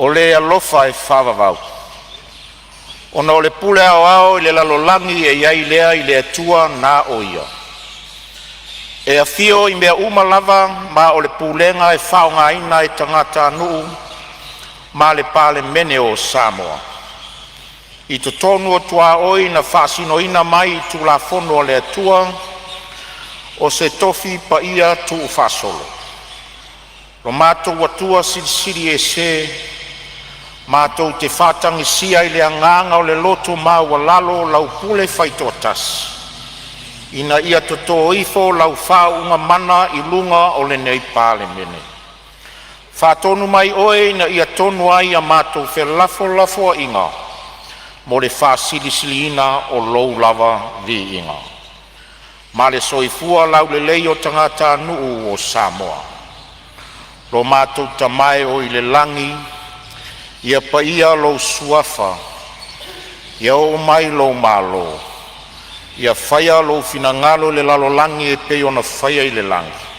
O le alofa e faavavau, ona o le pule aoao i le lalolagi e i ai lea i le Atua na o ia, e afio i mea uma lava, ma o le pulega e faaaogaina e tagatanuu ma le Palemene o Samoa. I totonu o tuaoi na faasinoina mai i Tulafono a le Atua, o se tofi paia tuufaasolo. Lo matou Atua Silisili Ese, matou te faatagisia i le agaga o le loto maualalo lau pule faitoatasi, ina ia toto ifo lau faauuga mana i luga o lenei Palemene. Faatonu mai Oe ina ia tonu ai a matou felafolafoaiga mo le faasilisiliina o Lou lava viiga, ma le soifua laulelei o tagatanuu o Samoa. Lo matou Tama e oo i le lagi, ia paia lou Suafa, ia oo mai lou malo, ia faia lou finagalo i le lalolagi e pei ona faia i le lagi.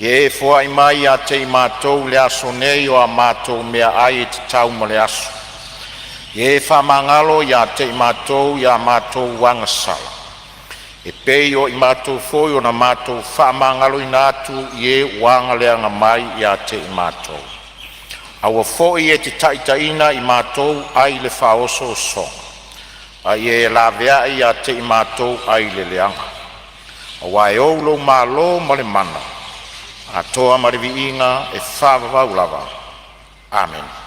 Ia e foai mai ia te i matou i le aso nei o a matou meaai e tatau mo le aso. Ia e faamagalo ia te i matou ia matou agasala, e pei o i matou foi ona matou faamagaloina atu i e ua agaleaga mai ia te i matou. Aua foi e te taitaiina i matou ai le faaosoosoga, a ia e laveai ia te i matou ai le leaga. Aua e ou lou malo ma le mana atoa ma le viiga e faavavau lava. Amene.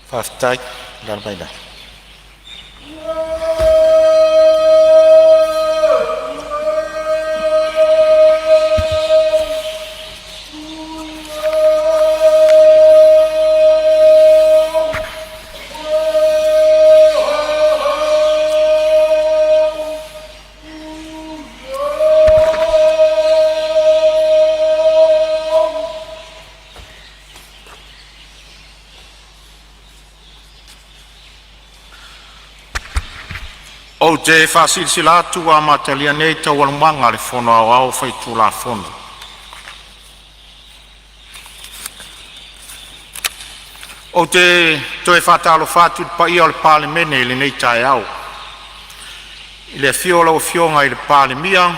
Faafetai i lau Ou te faasilasila atu ua amatalia nei Taualumaga a le Fono Aoao Faitulafono. Ou te toe faatalofa atu i le paia o le Palemene i lenei taeao, i le afio o lau Afioga i le Palemia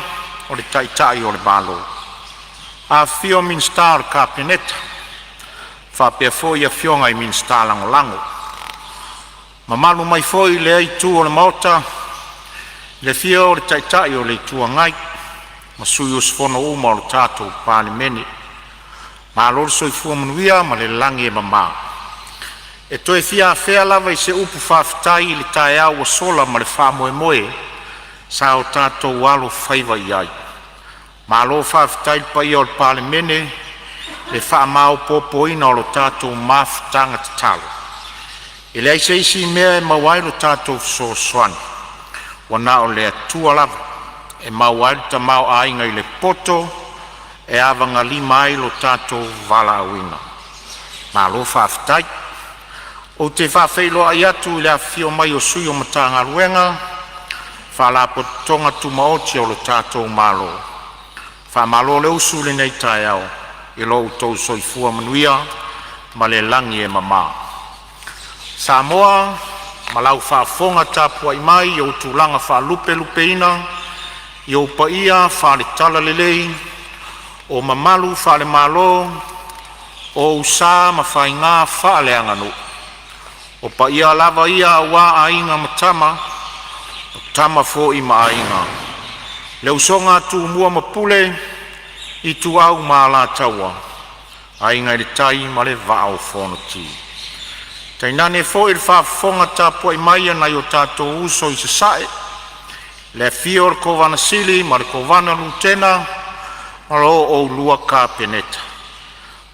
o le Taitai o le Malo, afifio Minisita o le Kapeneta faapea foi afioga i Minisita Lagolago. Mamalu mai foi i lea itu o le Maota, i le afio o le Taitai o le Itu Agai ma sui usufono uma o le tatou Palemene. Malo le soifua manuia ma le lagi e mama. E toe fia afea lava i se upu faafetai i le taeao ua sola ma le faamoemoe sa o tatou alofaiva i ai. Malo faafetai i le paia o le Palemene i le faamaopoopoina o le tatou mafutaga tatalo. E leai se isi mea e maua ai lo tatou fesoasoani, ua na o le Atua lava e maua ai le tamaoaiga i le poto e avagalima ai lo tatou valaauina. Malo faafetai. Ou te faafeiloai atu i le afifio mai o sui o Matagaluega ma Faalapotopotoga Tumaoti a lo tatou Malo, faamalo le usu i lenei taeao i lo outou soifua manuia ma le lagi e mama. Samoa ma lau faafofoga tapuai mai i ou tulaga faalupelupeina, i ou paia faale-Talalelei, o mamalu faale-Malo, o ou sa ma faiga faaleaganuu. O paia lava ia aua Aiga ma Tama, o Tama foi ma Aiga, le usoga a Tumua ma Pule, Ituau ma Alataua, Aiga i le Tai ma le Vaa o Fonoti. Tainane foi le faafofoga tapuai mai a nai o tatou uso i Sasae, le afio o le Kovana Sili ma le Kovana Lutena ma lo oulua Kapeneta,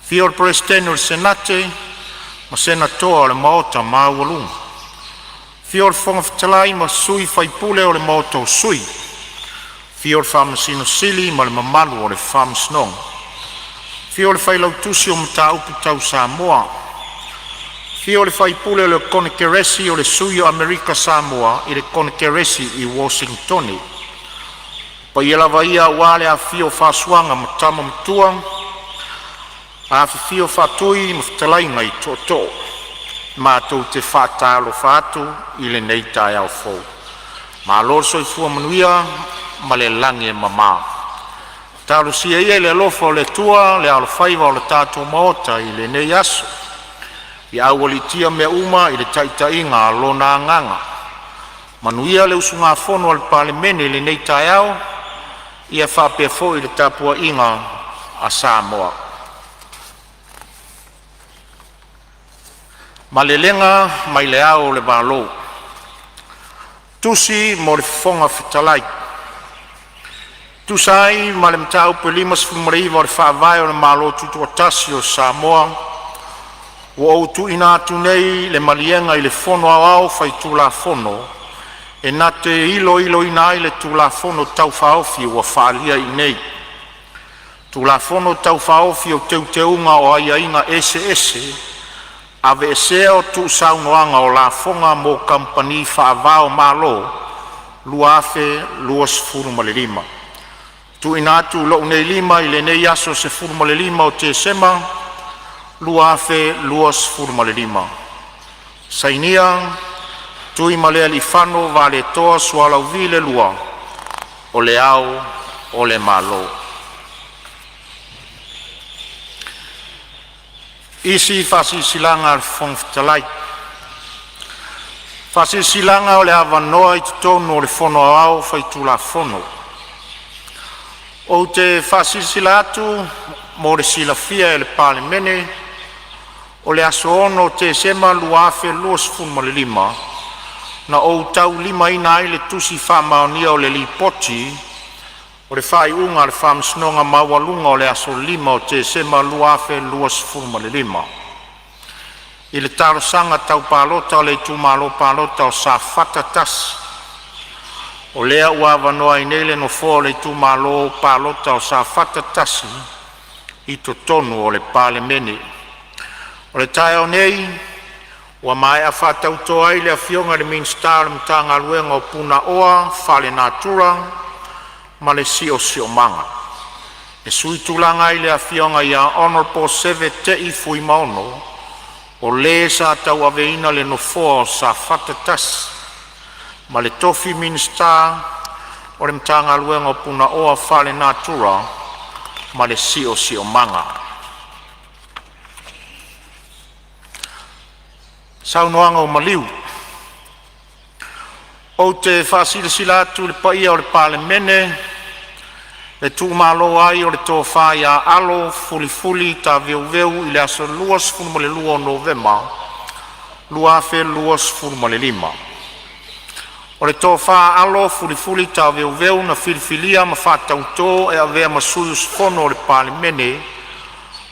afio le Peresetene o le Senate ma Senatoa o le Maota maualuga. Afio le Fofoga Fetalai ma sui faipule o le Maota o Sui, Afio le Faamasino Sili ma le mamalu o le Faamasinoga. Afio le Failautusi o Mataupu Tau Samoa. Afio le faipule o le Konekeresi o le Sui o Amerika Samoa i le Konekeresi i Uosintone. O paia lava ia aua le afifio o Fasuaga ma Tama Matua, afifio Faatui ma fetalaiga i Tootoo. Matou te faatalofa atu i lenei taeao fou. Malo le soifua manuia ma le lagi e mama. Talosia ia i le alofa o le Atua le alofaiva o le tatou Maota i lenei aso, ia aualiitia mea uma i le taitaiga a Lona Agaga. Manuia le usugafono a le Palemene i lenei taeao, ia faapea foi le tapuaiga a Samoa. Malelega mai Le Ao o le Malo. Tusi mo le Fofoga Fetalai. E tusa ai ma le Mataupu e 59 o le Faavae o le Malo Tutoatasi o Samoa, ua ou tuuina atu nei le maliega i le Fono Aoao Faitulafono e na te iloiloina ai le Tulafono Tau Faaofi ua faaalia i inei. Tulafono Tau Faaofi o Teuteuga o Aiaiga Eseese (Aveesea o Tuusaunoaga o Lafoga mo Kamupani Faava-o-Malo) 2025. TUUINA ATU i lou nei lima i lenei aso 15 o Tesema 2025. Sainia: Tuimalealiifano Vaaletoa Sualauvi II, O Le Ao o le Malo. Isi Faasilasilaga a le Fofoga Fetalai. Faasilasilaga o le Avanoa i totonu o le Fono Aoao Faitulafono. Ou te faasilasila atu mo le silafia e le Palemene, o le aso 6 Tesema 2025, na ou taulimaina ai le Tusi Faamaonia o le Lipoti o le Faaiuga a le Faamasinoga Maualuga o le aso 5 Tesema 2025 i le Talosaga Tau Palota o le Itumalo Palota o Safata 1. O lea ua avanoa ai nei le nofoa o le itumalo palota o Safata 1 i totonu o le Palemene. O le taeao nei, ua maea faatauto ai le Afioga i le Minisita o le Matagaluega o Punaoa Faalenatura ma le Siosiomaga, e suitulaga ai le Afioga Hon Seve Te'i Fuimaono, o le sa tauaveina le nofoa o Safata 1 ma le tofi Minisita o le Matagaluega o Punaoa Faalenatura ma le Siosiomaga. Saunoaga Ou te faasilasila atu i le paia o le Palemene le tuumalo ai o le Tofa Alo Culifuli Taveuveu i le aso 22 Novema 2025. O le Tofa Alo Culifuli Taveuveu na filifilia ma faatautō e avea ma sui usufono o le Palemene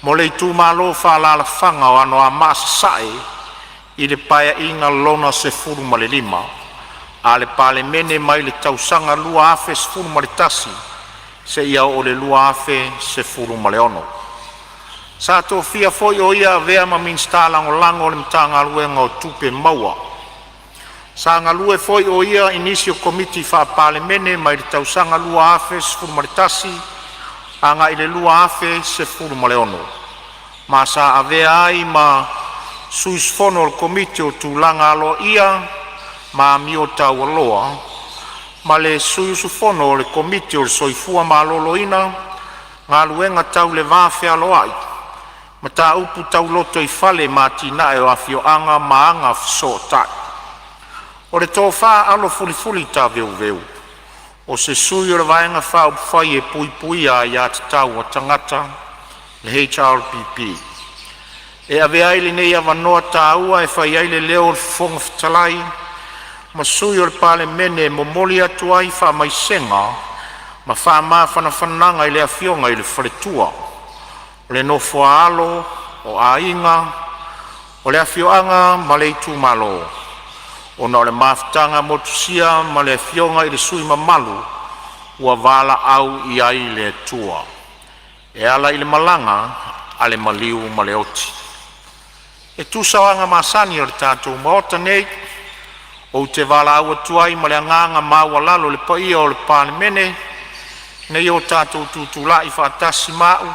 mo le Itumalo Faaalaalafaga o Anoamaa Sasae i le Paeaiga Lona XV a le Palemene mai le tausaga 2011 seia oo i le 2016. Sa tofia foi o ia e avea ma Minisita Lagolago o le Matagaluega o Tupe Maua. Sa galue foi o ia i nisi o Komiti Faa-Palemene mai le tausaga 2011 agai le 2016, ma sa avea ai ma sui usufono o le Komiti o Tulaga Aloaia ma Amio Taualoa ma le sui usufono o le Komiti o le Soifua Maloloina, Galuega Tau le Va Fealoai, Mataupu Tau Lotoifale ma Atinae o Afioaga ma Agafesootai. O le Tofa Alo Culifuli Taveuveu, o se sui o le Vaega Faaupufai e Puipuia Aia Tatau a Tagata HRPP. E avea ai lenei avanoa taua e fai ai le leo o le Fofoga Fetalai ma sui o le Palemene e momoli atu ai faamaisega ma faamafanafanaga i le Afioga i le Faletua, o le nofo a alo, o aiga, o le afioaga ma le itumalo, ona o le mafutaga motusia ma le Afioga i le sui mamalu ua valaau i ai le Atua e ala i le malaga a le maliu ma le oti. E tusa o aga masani a le tatou Maota nei, ou te valaau atu ai ma le agaga maualalo i le paia o le Palemene ina ia o tatou tutulai filemu ma a'u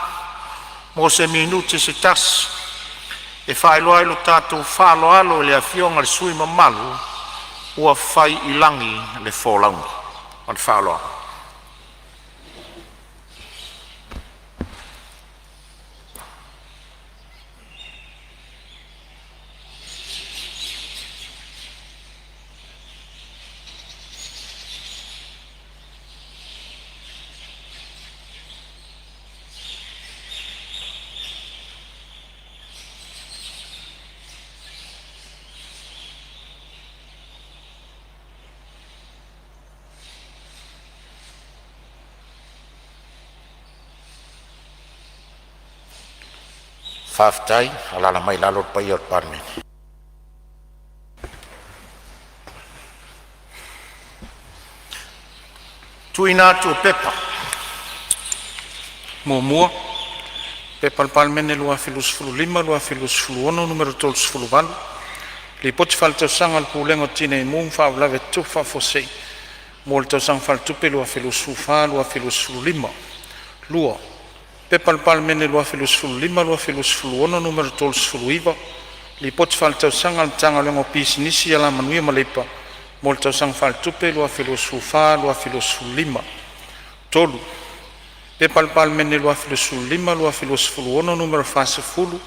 mo se minute se tasi, e faailoa ai lo tatou faaaloalo i le afioga i le sui usufono mamalu ua fai i lagi le folauga. Ma le faaaloalo. Faafetai. Alaala mai i lalo le paia o le Palemene. Tuuina atu o Pepa. 1. P.P.2025/2026 Nu.38, Lipoti Faaletausaga a le Pulega o Tinei Mu ma Faalavelave Tutupu Faafuasei mo le Tausaga Faaletupe 2024/2025. 2. P.P.2025/2026 Nu.39, Lipoti Faaletausaga a le Matagaluega o Pisinisi, Alamanuia ma Leipa mo le Tausaga Faaletupe 2024/2025. 3. P.P.2025/2026 Nu.40,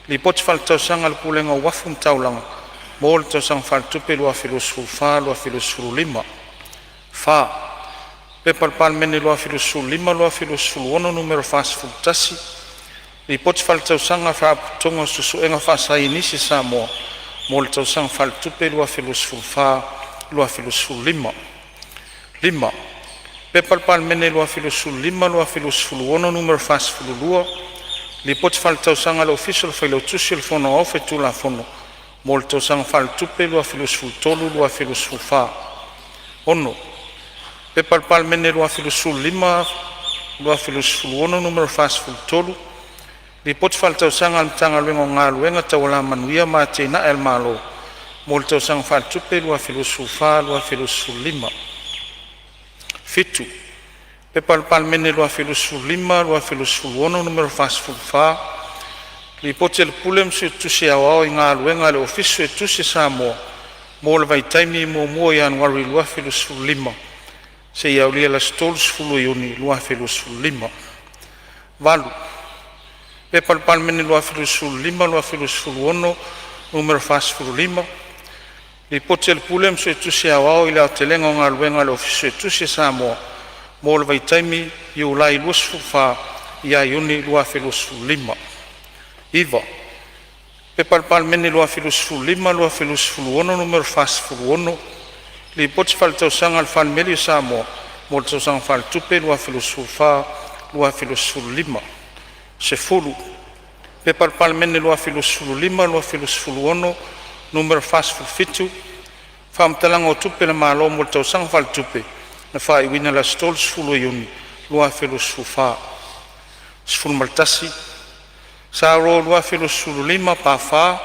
Lipoti Faaletausaga a le Pulega o Uafu ma Taulaga mo le Tausaga Faaletupe 2024/2025. 4. P.P.2025/2026 Nu.41, Lipoti Faaletausaga a le Faalapotopotoga o Suesuega Faasaienisi a Samoa mo le Tausaga Faaletupe 2024/2025. 5. P.P.2025/2026 Nu.42, Lipoti Faaletausaga a le Ofisa o le Failautusi o le Fono Aoao Faitulafono mo le Tausaga Faaletupe 2023/2024. 6. P.P.2025/2026 Nu.43, Lipoti Faaletausaga a le Matagaluega o Galuega Tau Alamanuia ma Atinae a le Malo mo le Tausaga Faaletupe 2024/2025. 7. P.P.2025/2026 Nu.44, Lipoti a le Pule ma le Suetusi Aoao i Galuega a le Ofisa Suetusi a Samoa mo le vaitaimi 1 Ianuari 2015 seia aulia le aso 30 Iuni 2025. 8. P.P.2025/2026 Nu.45, Lipoti a le Pule ma le Suetusi Aoao i le Aotelega o Galuega a le Ofisa Suetusi a Samoa mo le vaitaimi Iulai 24 ia Iuni 2025. 9. P.P.2025/2026 Nu.46, Lipoti Faaletausaga a le Falemeli o Samoa mo le Tausaga Faaletupe 2024/2025. 10. P.P.2025/2026 Nu.47, Faamatalaga o Tupe a le Malo mo le Tausaga Faaletupe na faaiuina i le aso 30 Iuni 2024. 11. S.R 2025/4,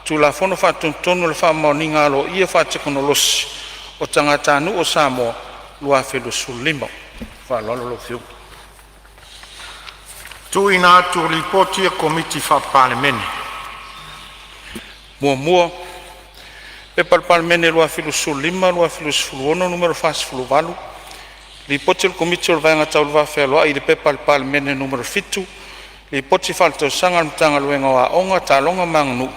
Tulafono Faatonutonu o le Faamaoniga Aloaia Faatekonolosi o Tagatanuu o Samoa 2015. Ma le faaaloalo lau Afioga. Tuuina atu o Lipoti a Komiti Faa-Palemene. 1. P.P.2025/2026 Nu.48, Lipoti a le Komiti o le Vaega Tau le Va Fealoai i le P.P.2023/2024 Nu.7, Lipoti Faaletausaga a le Matagaluega o Aoga, Taaloga ma Aganuu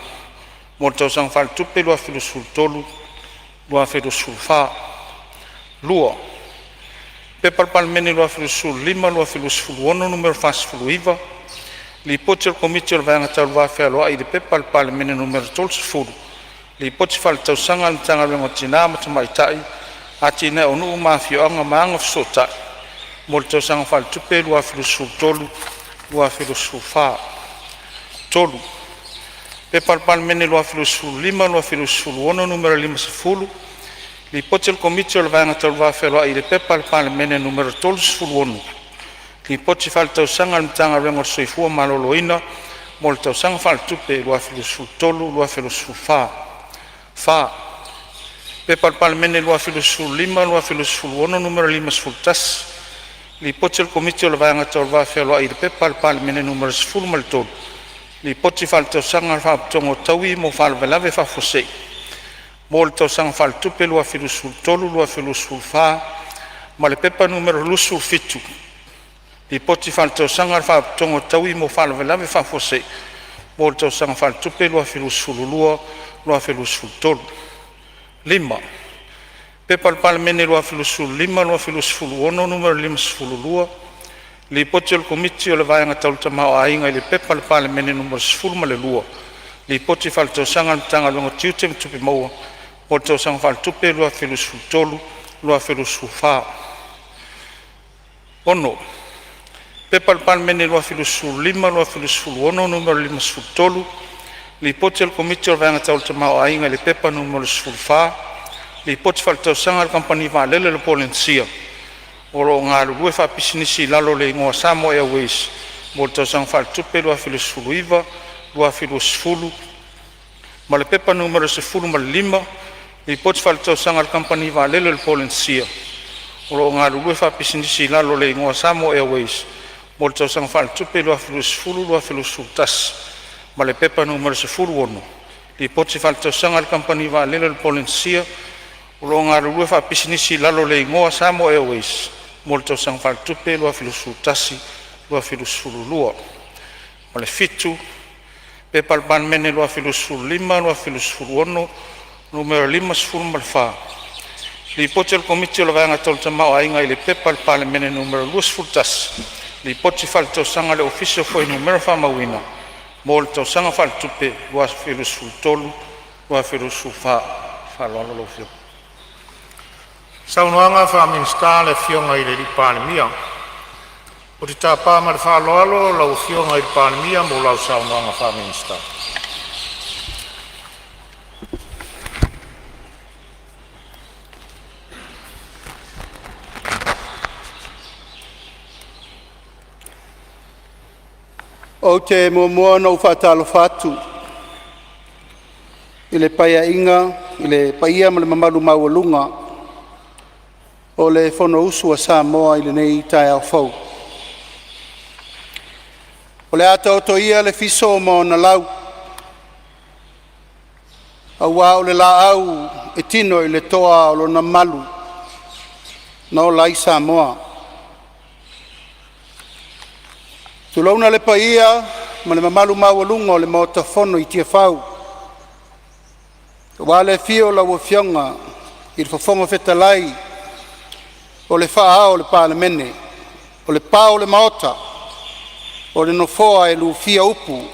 mo le Tausaga Faaletupe 2023/2024. 2. P.P.2025/2026 Nu.49, Lipoti a le Komiti o le Vaega Tau le Va Fealoai i le P.P.2023 Nu.30, Lipoti Faaletausaga a le Matagaluega o Tina ma Tamaitai, Atinae o Nuu ma Afioaga ma Agafesootai mo le Tausaga Faaletupe 2023/2024. 3. P.P.2025/2026 Nu.50, Lipoti a le Komiti o le Vaega Tau le Va Fealoai i le P.P.2023/2024 Nu.36, Lipoti Faaletausaga a le Matagaluega o le Soifua Maloloina mo le Tausaga Faaletupe 2023/2024. 4. P.P.2023/2024 Nu.51, Lipoti a le Komiti o le Vaega Tau le Va Fealoai i le P.P.2023 Nu.13, Lipoti Faaletausaga a le Faalapotopotoga o Taui mo Faalavelave Faafuasei mo le Tausaga Faaletupe 2023/2024 ma le P.P.2023/2024 Nu.27, Lipoti Faaletausaga a le Faalapotopotoga o Taui mo Faalavelave Faafuasei mo le Tausaga Faaletupe 2022/2023. 5. P.P.2023/2024 Nu.52, Lipoti a le Komiti o le Vaega Tau le Tamaoaiga i le P.P.2023 Nu.12, Lipoti Faaletausaga a le Matagaluega o Tiute ma Tupe Maua mo le Tausaga Faaletupe 2023/2024. 6. P.P.2023/2024 Nu.53, Lipoti a le Komiti o le Vaega Tau le Tamaoaiga i le P.P.2023 Nu.14, Lipoti Faaletausaga a le Kamupani Vaalele a le Polenisia o lo o galulue faapisinisi i lalo o le igoa Samoa Airways mo le Tausaga Faaletupe 2019/2020 ma le P.P.2023/2024 Nu.15, Lipoti Faaletausaga a le Kamupani Vaalele a le Polenisia o lo o galulue faapisinisi i lalo o le igoa Samoa Airways mo le Tausaga Faaletupe 2020/2021 ma le P.P.2023/2025 Nu.16, Lipoti Faaletausaga a le Kamupani Vaalele a le Polenisia o lo o galulue faapisinisi i lalo o le igoa Samoa Airways mo le Tausaga Faaletupe 2021/2022. Ma le 7. P.P.2025/2026 Nu.54, Lipoti a le Komiti o le Vaega Tau le Tamaoaiga i le P.P.2023 Nu.21, Lipoti Faaletausaga a le Ofisa o Fuainumera Faamauina mo le Tausaga Faaletupe 2023/2024. Ma le faaaloalo lau Afioga. Saunoaga Faa-Minisita, lau Afioga i le Palemia. Ou te tapa ma le faaaloalo lau Afioga i le Palemia mo lau saunoaga faa-Minisita. Ou te muamua ona ou faatalofa atu i le Paeaiga i le paia ma le mamalu maualuga o le Fonousu a Samoa i lenei taeao fou. O le a taoto ia le fiso ma ona lau, aua o le laau e tino i le toa o lona malu na ola ai Samoa. Tulouna le paia ma le mamalu maualuga o le Maota Fono i Tiafau, aua le afio o lau Afioga i le Fofoga Fetalai o le faa-ao o le Palemene, o le pa o le Maota, o le Nofoa e lufia upu,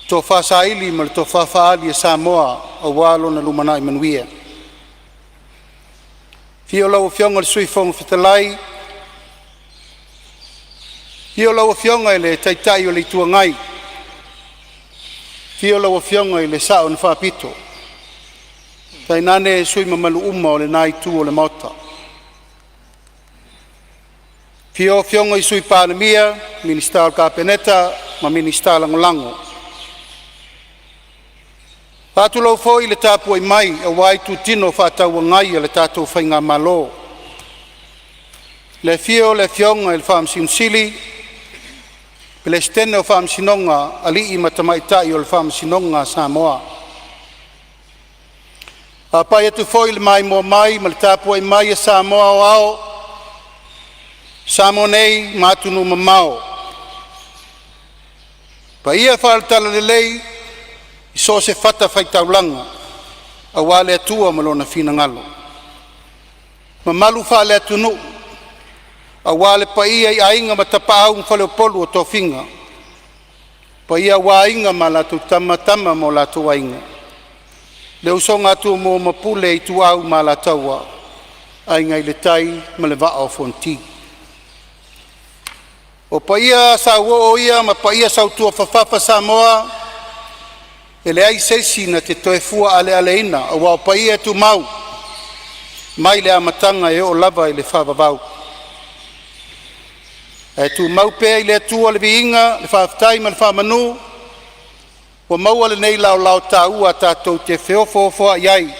tofa saili ma le tofa faaali a Samoa aua lona lumanai manuia. Afio lau Afioga i le Sui Fofoga Fetalai, afio lau Afioga i le Taitai o le Itu Agai, afio lau Afioga i le Sao na Faapito, tainane sui usufono mamalu uma o lena Itu o le Maota. Afio Afioga i Sui Palemia, Minisita o le Kapeneta ma Minisita Lagolago. E faatulou foi i le tapuai mai aua itutino fefaatauagai a le tatou faigamalo, i le afio o le Afioga i le Faamasino Sili, Peresetene o Faamasinoga a Alii ma Tamaitai o le Faamasinoga a Samoa. E faapai atu foi i le maimoa mai ma le tapuai mai a Samoa aoao, Samoa nei ma atunuu mamao, paia faale-Talalelei i so o se fatafaitaulaga aua le Atua ma Lona finagalo, mamalu faale-Atunuu aua le paia i Aiga ma Tapaau ma Faleupolu o tofiga, paia aua Aiga ma latou Tama, Tama ma o latou Aiga, le usoga a Tumua ma Pule, Ituau ma Alataua, Aiga i le Tai ma le Vaa o Fonoti. O paia sauoo ia ma paia sautuafafafa Samoa, e leai se isi na te toe fua alealeina aua o paia e tumau. Mai le amataga e oo lava i le faavavau. Ae tumau pea i le Atua le viiga, le faafetai ma le faamanu ua maua lenei laolao taua tatou te feofoofoai ai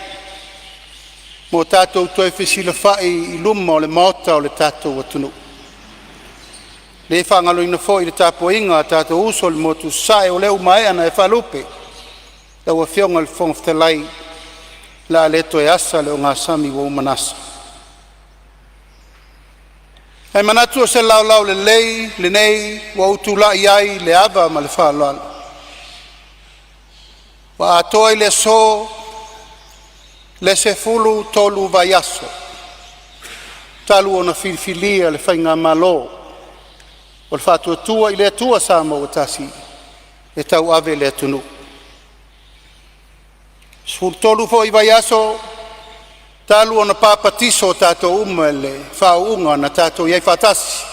ma tatou toe fesilafai i luma o le Maota o le tatou atunuu. E le faagaloina foi le tapuaiga a tatou uso i le motu i Sasae, o lea ua maea ona e faalupe lau Afioga i le Fofoga Fetalai, o le a le toe asa le ogasami ua uma ona asa. Ae manatu o se laolao lelei lenei ua ou tulai ai i le ava ma le faaaloalo ua atoa i le aso le 13 vaiaso talu ona filifilia le faigamalo o le Faatuatua i le Atua Samoa ua Tasi e tauave le atunuu. E 13 foi vaiaso talu ona papatiso tatou uma i le faauuga na tatou i ai faatasi,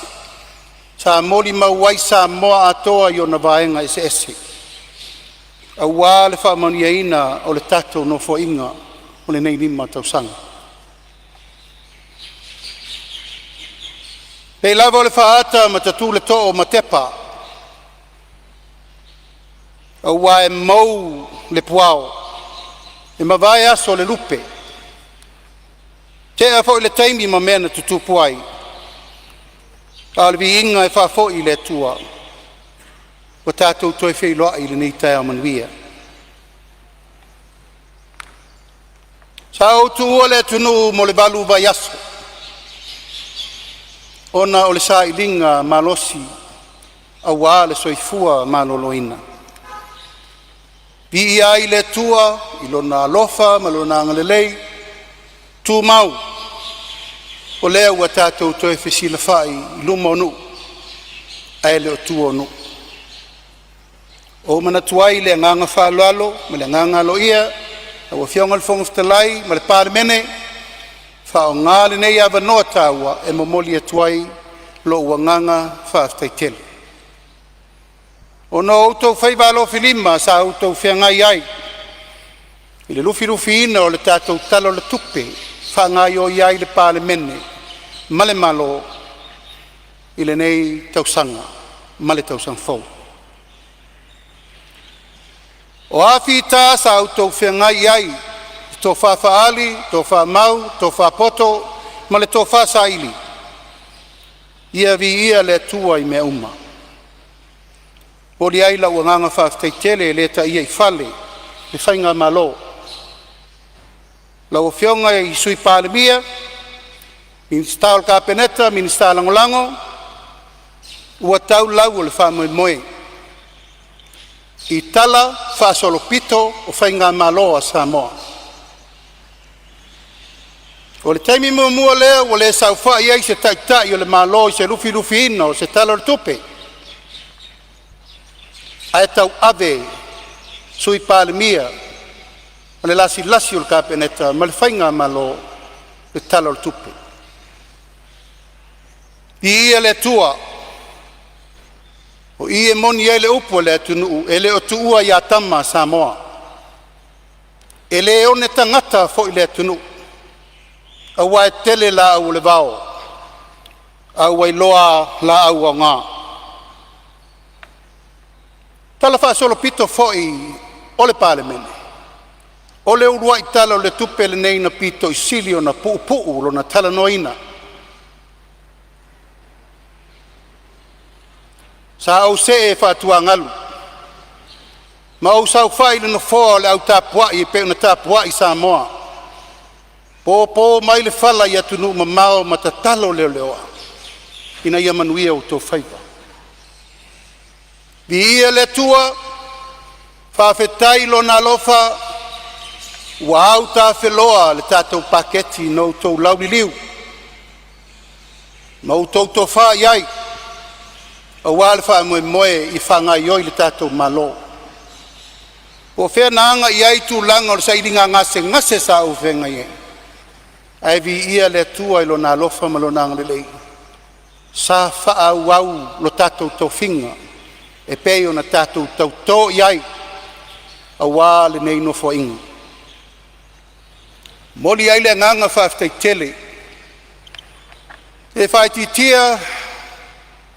sa molimau ai Samoa atoa i ona vaega eseese aua le faamanuiaina o le tatou Nofoaiga o lenei 5 tausaga. E pei lava o le faaata ma tatu le too o Matepa, aua e mou le puao, e mavae aso o le lupe, tea foi le taimi ma mea na tutupu ai, a o le viiga e faafoi i le Atua ua tatou toe feiloai i lenei taeao manuia. Sa ou tuua le atunuu mo le 8 vaiaso ona o le sailiga malosi aua le soifua maloloina. Viia ai le Atua i Lona alofa ma Lona agalelei tumau, o lea ua tatou toe fesilafai i luma o nuu ae le o tua o nuu. Ua ou manatu ai i le agaga faaaloalo ma le agaga aloaia lau Afioga i le Fofoga Fetalai ma le Palemene, faaaoga lenei avanoa taua e momoli atu ai lou agaga faafetai tele. Ona o outou faiva alofilima sa outou feagai ai i le lufilufiina o le tatou Tala o le Tupe e faagaioi ai le Palemene ma le Malo i lenei tausaga ma le tausaga fou. O a fita sa outou feagai ai i le tofa faali, tofa mau, tofa poto ma le tofa saili, ia viia le Atua i mea uma. E momoli ai lou agaga faafetai tele e le taia i fale le faigamalo, lau Afioga i le Sui Palemia, Minisita o le Kapeneta, Minisita Lagolago, ua tau lau o le faamoemoe i talafaasolopito o faigamalo a Samoa. O le taimi muamua lea ua le saofai ai se Taitai o le Malo i se lufilufiina o se Tala o le Tupe, ae tauave Sui Palemia ma le lasilasi o le Kapeneta ma le faigamalo le Tala o le Tupe. Viia le Atua, o i e moni ai le upu a le atunuu, e le o tuua ia tama a Samoa, e le one tagata foi le atunuu, aua e tele laau o le vao ae ua iloa laau aoga. Talafaasolopito foi o le Palemene, o le uluai Tala o le Tupe lenei na pito i sili ona puupuu lona talanoaina. Sa ou see faatuagalu ma ou saofai i le nofoa o le au tapuai e pei ona tapuai Samoa, popo mai le fala i atunuu mamao ma tatalo leleoa ina ia manuia outou faiva. Viia le Atua, faafetai i Lona alofa ua autafeloa le tatou paketi na outou lauliliu ma outou tofa i ai aua le faamoemoe e faagaioi le tatou Malo. Po o fea na aga i ai tulaga o le sailiga gasegase sa ou feagai ai, ae viia le Atua i Lona alofa ma Lona agalelei sa faaauau lo tatou tofiga e pei ona tatou tauto i ai aua lenei Nofoaiga. Momoli ai le agaga faafetai tele. E le faaitiitia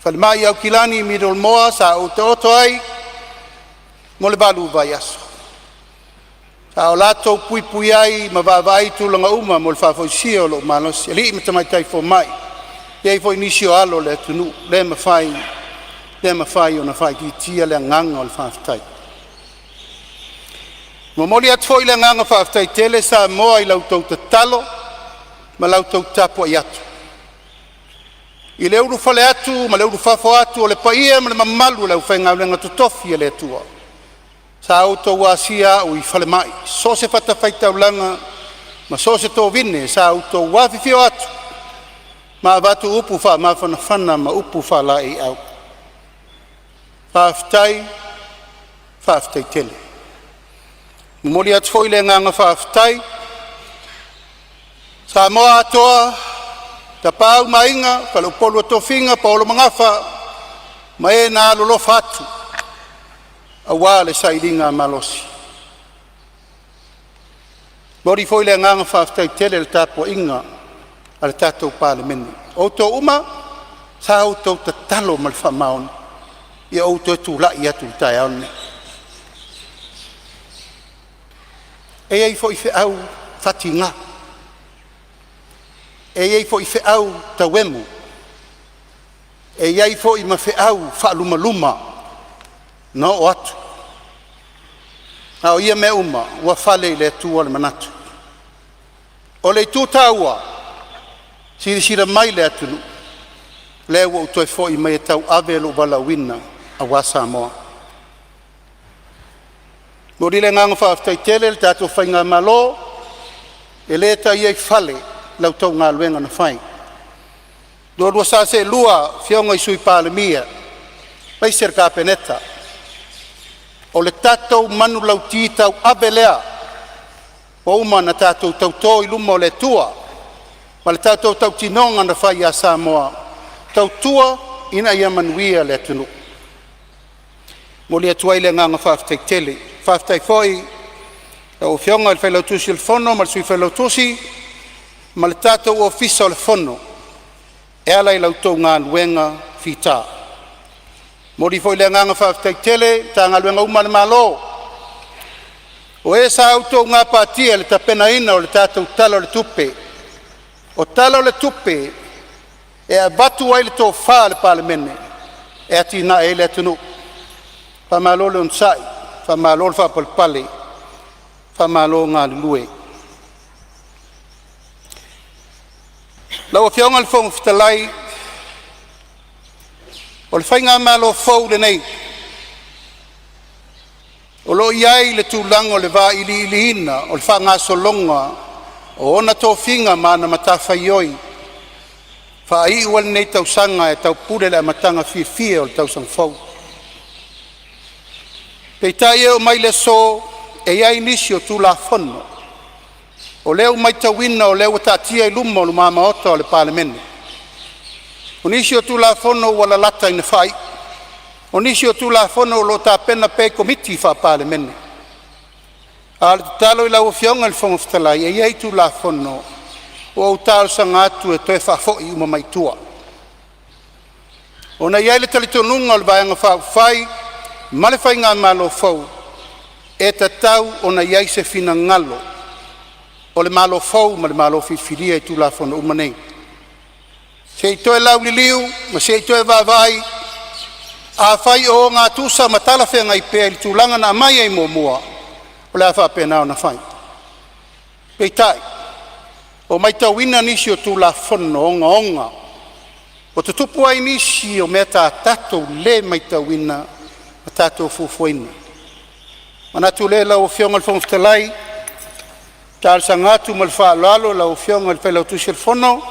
falemai i Aukilani Middle Moa sa ou taoto ai mo le 8 vaiaso, a o latou puipui ai ma vaavaai i tulaga uma mo le faafoisia o lou malosi. Alii ma tamaitai fomai, e i ai foi nisi o alo o le atunuu, le mafai, le mafai ona faaitiitia le agaga o le faafetai. Momoli atu foi le agaga faafetai tele Samoa i la outou tatalo ma la outou tapuai atu i le ulufale atu ma le ulufafo atu o le paia ma le mamalu o le aufaigaluega totofi a le Atua sa outou asia au i falemai i so o se fatafaitaulaga ma so o se tovine sa outou afifio atu ma avatu upu faamafanafana ma upu faalaeiau. Faafetai, faafetai tele. E momoli atu foi le agaga faafetai Samoa atoa, Tapaau ma Aiga, Faleupolu o Tofiga, paolo ma gafa ma e na alolofa atu aua le sailigamalosi. Momoli foi le agaga faafetai tele i le tapuaiga a le tatou Palemene, o outou uma sa outou tatalo ma le faamaoni ina ia ou toe tulai atu i le taeao lenei. E i ai foi feau faatiga, e i ai foi feau tauemo, e i ai foi ma feau faalumaluma na oo atu, a o ia mea uma ua fale i le Atua le manatu. O le itu taua, silasila mai le atunuu, lea ua ou toe foi mai e tauave lou valaauina aua Samoa. Momoli le agaga faafetai tele i le tatou faigamalo, e le taia i fale la outou galuega na fai, la oulua sa seelua afioga i Sui Palemia aemaise le Kapeneta. O le tatou manulauti tauave lea ua uma ona tatou tauto i luma o le Atua ma le tatou tautinoga na fai ia Samoa, tautua ina ia manuia le atunuu. Momoli atu ai le agaga faafetai tele. Faafetai foi i lau Afioga i le Failautusi o le Fono ma le Sui Failautusi ma le tatou Ofisa o le Fono e ala i la outou galuega fita. Momoli foi le agaga faafetai tele i Matagaluega uma a le Malo o e sa outou gapatia i le tapenaina o le tatou Tala o le Tupe. O Tala o le Tupe e avatu ai le tofa a le Palemene e atinae ai le atunuu. Faamalo le onosai, faamalo le faapalepale, faamalo galulue. Lau Afioga i le Fofoga Fetalai, o le faigamalo fou lenei o lo o i ai le tulaga o le vailiiliina o le faagasologa o ona tofiga ma ana matafaioi faaiu ai lenei tausaga e taupule i le amataga fiafia o le tausaga fou. Peitai e oo mai i le aso, e i ai nisi o Tulafono o lea ua matauina o lea ua taatia i luma Maota o le Palemene. O nisi o Tulafono ua lalata ina faaiu, o nisi o Tulafono o lo o tapena pea i Komiti Faa-Palemene. A o le tatalo i lau Afioga i le Fofoga Fetalai, e i ai Tulafono ua ou talosaga atu e toe faafoi uma mai tua, ona e i ai le talitonuga o le Vaega Faaupufai ma le Faigamalo fou, e tatau ona i ai se finagalo o le Malo fou ma le Malo filifilia i Tulafono uma nei, se i toe lauliliu ma se i toe vaavaai. Afai o ogatusa ma talafeagai pea i le tulaga na aumai ai muamua, o le a faapena ona fai. Peitai, ua matauina nisi o Tulafono ogaoga ua tutupu ai nisi o mea sa tatou le matauina ma tatou fuafuaina. Ona manatu lea lau Afioga i le Fofoga Fetalai, e talosaga atu ma le faaaloalo i lau Afioga i le Failautusi o le Fono,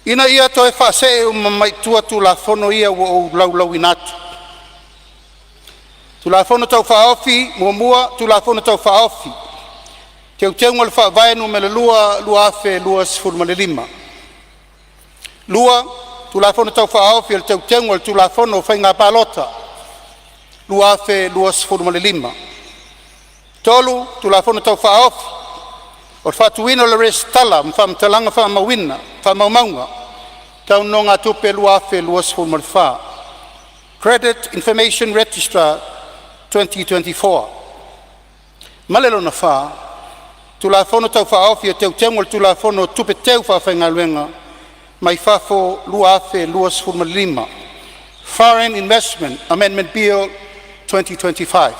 ina ia toe faasee uma mai tua Tulafono ia ua ou laulauina atu. Tulafono Tau Faaofi 1. Tulafono Tau Faaofi o Teuteuga o le Faavae Nu.2 2025. 2. Tulafono Tau Faaofi o Teuteuga o le Tulafono o Faiga Palota 2025. 3. Tulafono Tau Faaofi O le faatuina o le Resitala ma Faamatalaga Faamaumauga Tau Nonogatupe 2024, (Credit Information Register 2024). Ma le lona fa, Tulafono Tau Faaofi o Teuteuga o le Tulafono o Tupe Teufaafaigaluega mai Fafo 2025, Foreign Investment Amendment Bill 2025.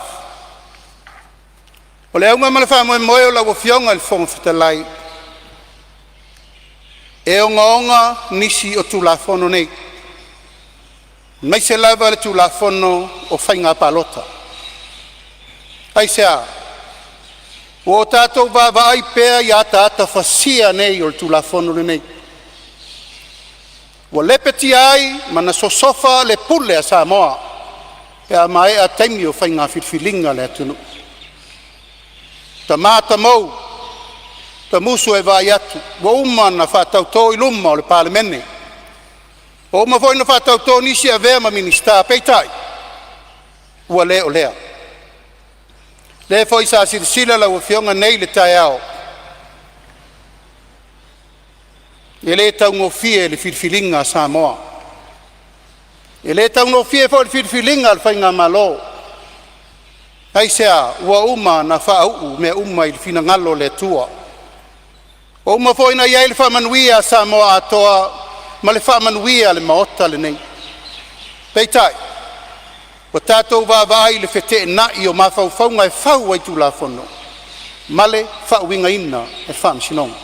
O le auga ma le faamoemoe o lau Afioga i le Fofoga Fetalai, e ogaoga nisi o Tulafono nei, aemaise lava le Tulafono o Faiga Palota. Aisea? Ua o tatou vaavaai pea i ataata fasia nei o le Tulafono lenei, ua lepetia ai ma na sosofa le pule a Samoa pe a maea taimi o faiga filifiliga a le atunuu. Tama tamou, tamusu ae vaai atu ua uma ona faatauto i luma o le Palemene, ua uma foi ona faatauto nisi e avea ma Minisita, peitai ua le o lea. Lea foi sa silasila lau Afioga nei i le taeao, e le taugofie le filifiliga a Samoa. E le taugofie foi le filifiliga a le faigamalo. Aisea? Ua uma ona faauu mea uma i le finagalo o le Atua. Ua uma foi ona i ai le faamanuia a Samoa atoa ma le faamanuia a le Maota lenei. Peitai, ua tatou vaavaai i le feteenai o mafaufauga e fau ai Tulafono ma le faauigaina e le Faamasinoga.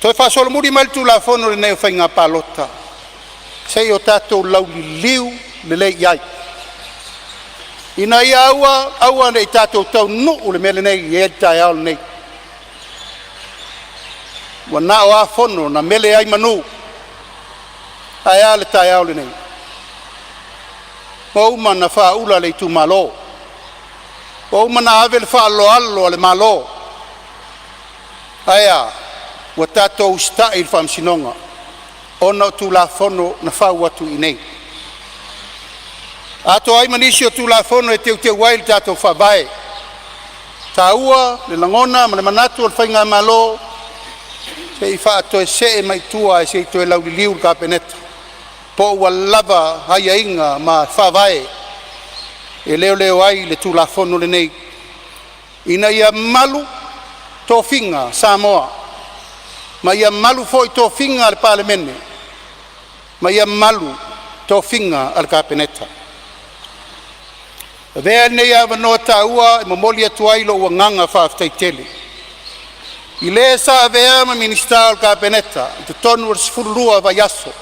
Toe faasolomuli mai le Tulafono lenei o Faiga Palota se i o tatou lauliliu lelei i ai, ina ia aua aua ne i tatou taunuu i le mea lenei e i ai le taeao lenei. Ua na o a fono na mele ai manu, ae a le taeao lenei? Ua uma ona faaula le itumalo, ua uma ona ave le faaaloalo a le Malo. Ae a? Ua tatou usitai i le Faamasinoga ona o Tulafono na fau atu i inei, atoa ai ma nisi o Tulafono e teuteu ai le tatou Faavae. E taua le lagona ma le manatu o le faigamalo se i faatoesee mai tua ae se i toe lauliliu le Kapeneta po ua lava aiaiga ma faavae e leoleo ai le Tulafono lenei ina ia malu tofiga Samoa ma ia malu foi tofiga a le Palemene ma ia malu tofiga a le Kapeneta. Avea lenei avanoa taua e momoli atu ai lou agaga faafetai tele i le sa avea ma Minisita o le Kapeneta i totonu o le 12 vaiaso,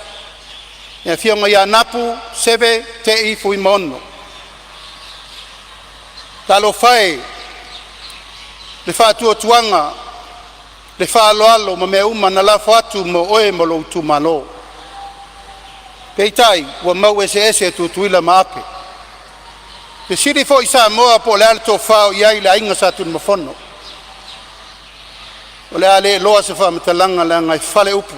le Afioga ia Anapu Seve Te'i Fuimaono. Talofa e i le faatuatuaga, le faaaloalo ma mea uma na lafo atu mo oe ma lou itumalo, peitai ua mau eseese Tutuila ma Ape. Fesili foi Samoa po o le a le tofa o i ai le aiga Sa Tunumafono. O le a le iloa se faamatalaga leaga e fale upu,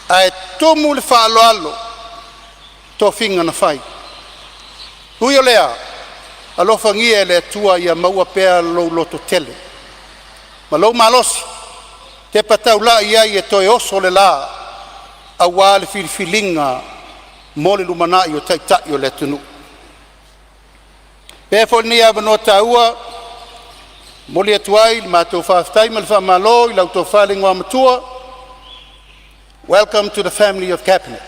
ae tumu le faaaloalo i tofiga na fai. Ui o lea, alofagia e le Atua ia maua pea lou lototele ma lou malosi e tepa taulai ai e toe oso le la aua le filifiliga mo le lumanai o Taitai o le atunuu. Avea foi lenei avanoa taua e momoli atu ai le matou faafetai ma le faamalo i lau Tofa i le Igoamatua, welcome to the family of Cabinet.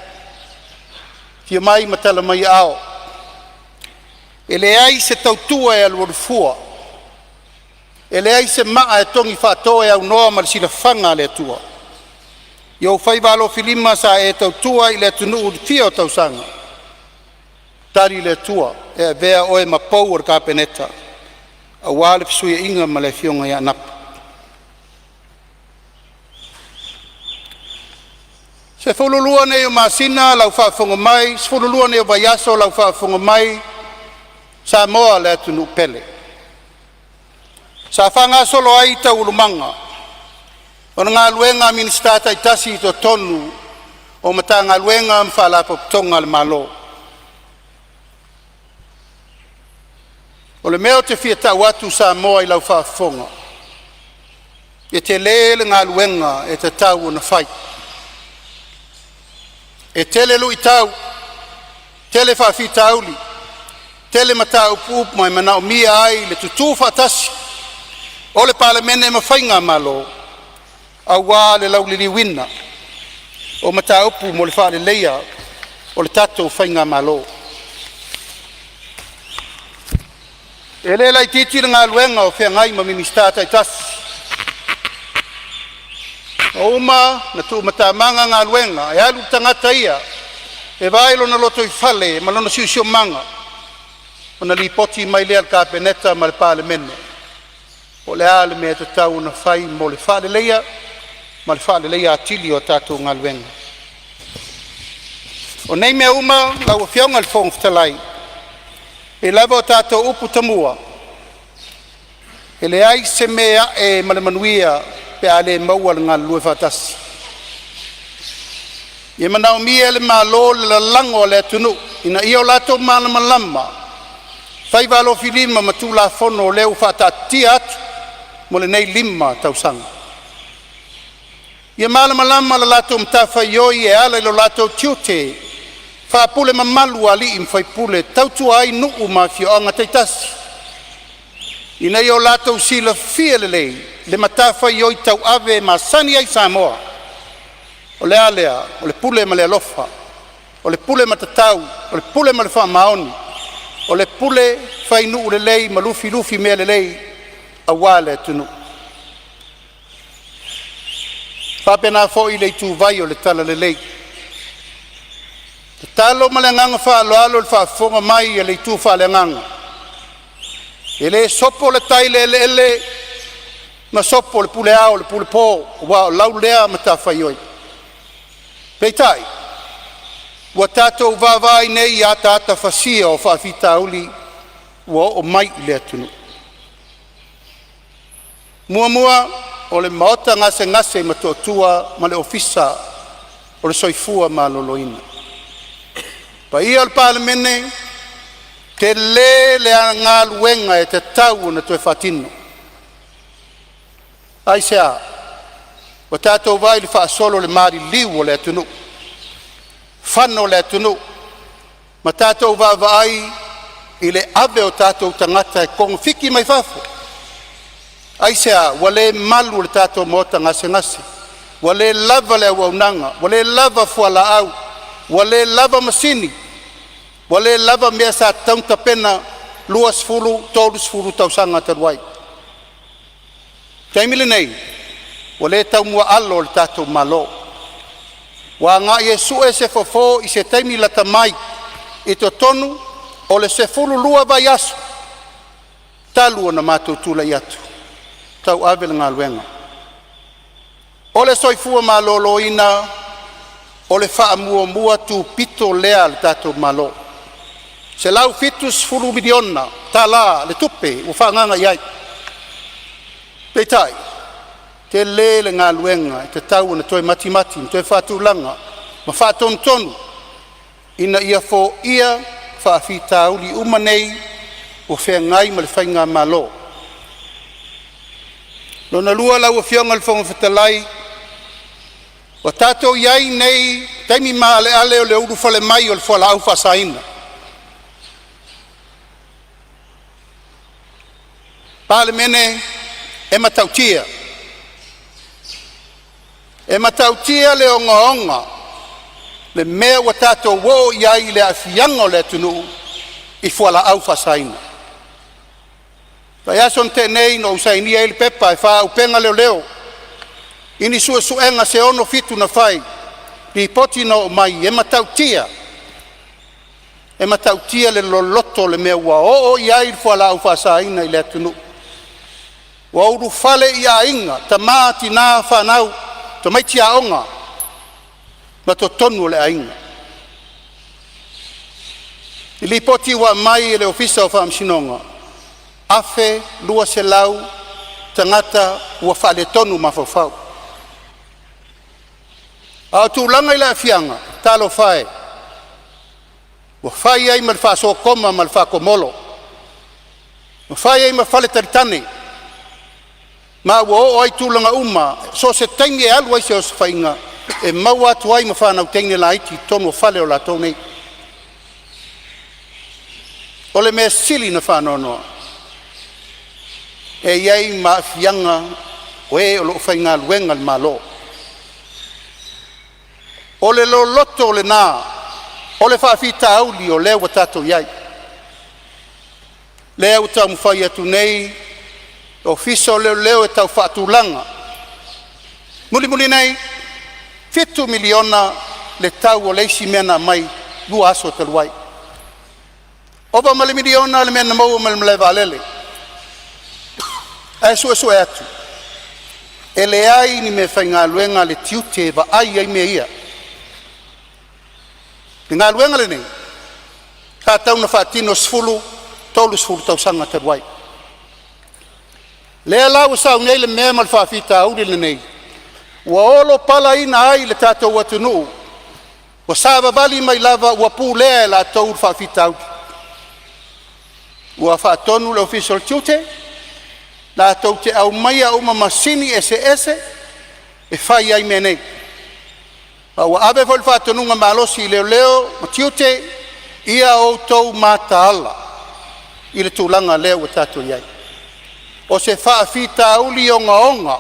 Afio mai ma tala mai aao. E leai se tautua e alualu fua, e leai se maa e togi faato e aunoa ma le silafaga a le Atua. I ou faiva alofilima sa e tautua ai i le atunuu i le fia o tausaga, tali le Atua e avea oe ma pou o le Kapeneta aua le fesuiaiga ma le afioga ia Anapo. 12 nei o masina lau faafofoga mai, 12 nei o vaiaso lau faafofoga mai Samoa le atunuu pele, sa faagasolo ai taualumaga o galuega a Minisita taitasi i totonu o Matagaluega ma Faalapotopotoga a le Malo. O le mea ou te fia tau atu Samoa i lau faafofoga, E tele le galuega e tatau ona fai. E tele luitau, tele faafitauli, tele mataupu e manaomia ai le tutu faatasi o le Palemene ma Faigamalo aua le lauliliuina o mataupu mo le faaleleia o le tatou faigamalo. E le laitiiti le galuega o feagai ma Minisita taitasi, ua uma ona tuumatamaga galuega e alu le tagata ia e vaai lona lotoifale ma lona siosiomaga ona lipoti mai lea i le Kapeneta ma le Palemene po o le a le mea e tatau ona fai mo le faaleleia ma le faaleleia atili o a tatou galuega. O nei mea uma lau Afioga i le Fofoga Fetalai, e pei lava o tatou upu tamua, e leai se mea e a'e ma le manuia pe a le maua le galulue faatasi. E manaomia e le Malo le lalago a le atunuu ina ia o latou malamalama i faiva alofilima ma Tulafono o lea ua faataatia atu mo lenei 5 tausaga. Ia malamalama la latou matafaioi e ala i lo latou tiute faapule mamalu a alii ma faipule e tautua ai nuu ma afioaga taitasi, ina ia o latou silafia lelei le matafaioi tauave e masani ai Samoa. O le a lea? O le pule ma le alofa, o le pule matatau, o le pule ma le faamaoni, o le pule fainuu lelei ma lufilufi mea lelei aua le atunuu. E faapena foi le ituvai o le talalelei. E tatalo ma le agaga faaaloalo i le faafofoga mai a le itu faaleagaga, e le sopo le tai i le eleele ma sopo le pule ao i le pule po, aua o lau lea matafaioi. Peitai, ua tatou vaavaai nei i ataata fasia o faafitauli ua oo mai i le atunuu. Muamua, o le Maota Gasegase i Motootua ma le Ofisa o le Soifua Maloloina. Le paia o le Palemene, tele le galuega e tatau ona toe faatino. Aisea? Ua tatou vaai i le faasolo i le maliliu o le atunuu, fano le atunuu ma tatou vaavaai i le ave o tatou tagata e togafiti mai fafo. Aisea? Ua le malu le tatou maota gasegase, ua le lava le auaunaga, ua le lava fualaau, ua le lava masini, ua le lava mea sa tatau ona tapena 20, 30 tausaga talu ai. O le taimi lenei, ua le taumuaalo le tatou Malo, ua agai e sue se fofo i se taimi lata mai i totonu o le 12 vaiaso talu ona matou tulai atu e tauave le galuega. O le soifua maloloina o le faamuamua tupito lea a le tatou Malo, $170 miliona tala le tupe ua faaagaaga i ai. Peitai, tele le galuega e tatau ona toe matimati ma toe faatulaga ma faatonutonu ina ia foia faafitauli uma nei ua feagai ma le faigamalo. Lona lua lau Afioga i le Fofoga Fetalai, ua tatou i ai nei i taimi maaleale o le ulufale mai o le fualaau faasaina. Palemene, e matautia, e matautia le ogaoga le mea ua tatou oo i ai i le aafiaga o le atunuu i fualaau faasaina. Vaiaso na tea nei na ou sainia ai le pepa e faaauupega leoleo i ni suesuega se 67 na fai, lipoti na oo mai e matautia, e matautia le loloto o le mea ua oo i ai le fualaau faasaina i le atunuu. Ua ulufale i aiga, tama, tina, fanau, tamaiti aoga ma totonu o le aiga. I lipoti ua aumai e le Ofisa o Faamasinoga, 1200 tagata ua faaletonu mafaufau. A o tulaga i le aafiaga, talofa e, ua fai ai ma faasokoma ma le faatomolo, ua fai ai ma faletalitane. Ma ua oo ai tulaga uma so o se taimi e alu ai se osofaiga e maua atu ai ma fanau teine laiti i totonu o fale o latou nei. O le mea sili ona faanoanoa, e i ai ma aafiaga o e o lo o faigaluega a le Malo. O le loloto lena o le faafitauli o lea ua tatou i ai, lea ua taumafai atu nei le Ofisa o Leoleo e tau faatulaga. Mulimuli nei, $7 miliona le tau o le isi mea na aumai 2 aso talu ai, ova ma le miliona le mea na maua mai le malae vaalele. Ae suesue atu e leai ni meafaigaluega a le tiute e vaai ai mea ia. O le galuega lenei sa tatau ona faatino 10, 30 tausaga talu ai. Lea la ua sau nei le mea ma le faafitauli lenei ua olopalaina ai le tatou atunuu, ua savavali mai lava ua pulea e latou le faafitauli. Ua faatonu le Ofisa o le Tiute latou te aumaia uma masini eseese e fai ai mea nei, ma ua ave foi le faatonuga malosi i Leoleo ma Tiute, ia outou mataala i le tulaga lea ua tatou i ai. O se faafitauli ogaoga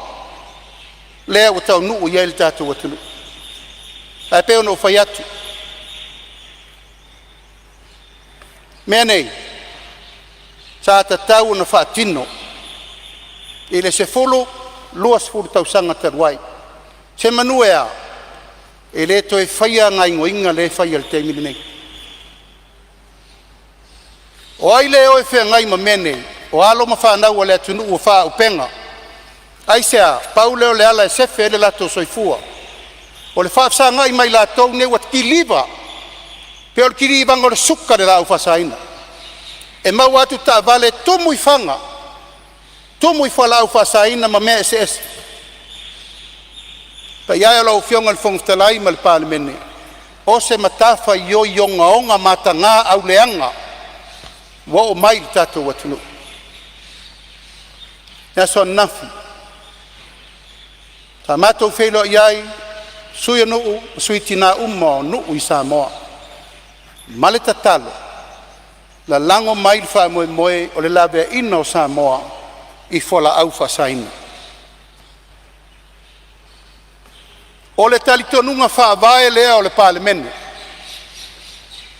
lea ua taunuu i ai le tatou atunuu. Ae pei ona ou fai atu, o mea nei sa tatau ona faatino i le 10, 20 tausaga talu ai, semanu e a e le toe faia gaoioiga lea e fai i le taimi lenei. O ai le o e feagai ma mea nei? O alo ma fanau a le atunuu ua faaauupega. Aisea? Pau lea o le ala e sefe ai le latou soifua o le faafesagai ma i latou nei ua kiliva pei o le kilivaga o le suka i le laau faasaina. E maua atu taavale tumu i fana, tumu i fualaau faasaina ma mea eseese. Le paia e o lau Afioga i le Fofoga Fetalai ma le Palemene, o se matafaioi ogaoga mataga auleaga ua oo mai i le tatou atunuu. O le aso ananafi sa matou feiloai ai sui o nuu ma sui tina uma o nuu i Samoa ma le tatalo, lalago mai le faamoemoe o le laveaiina o Samoa i fualaau faasaina. O le talitonuga faavae lea o le Palemene,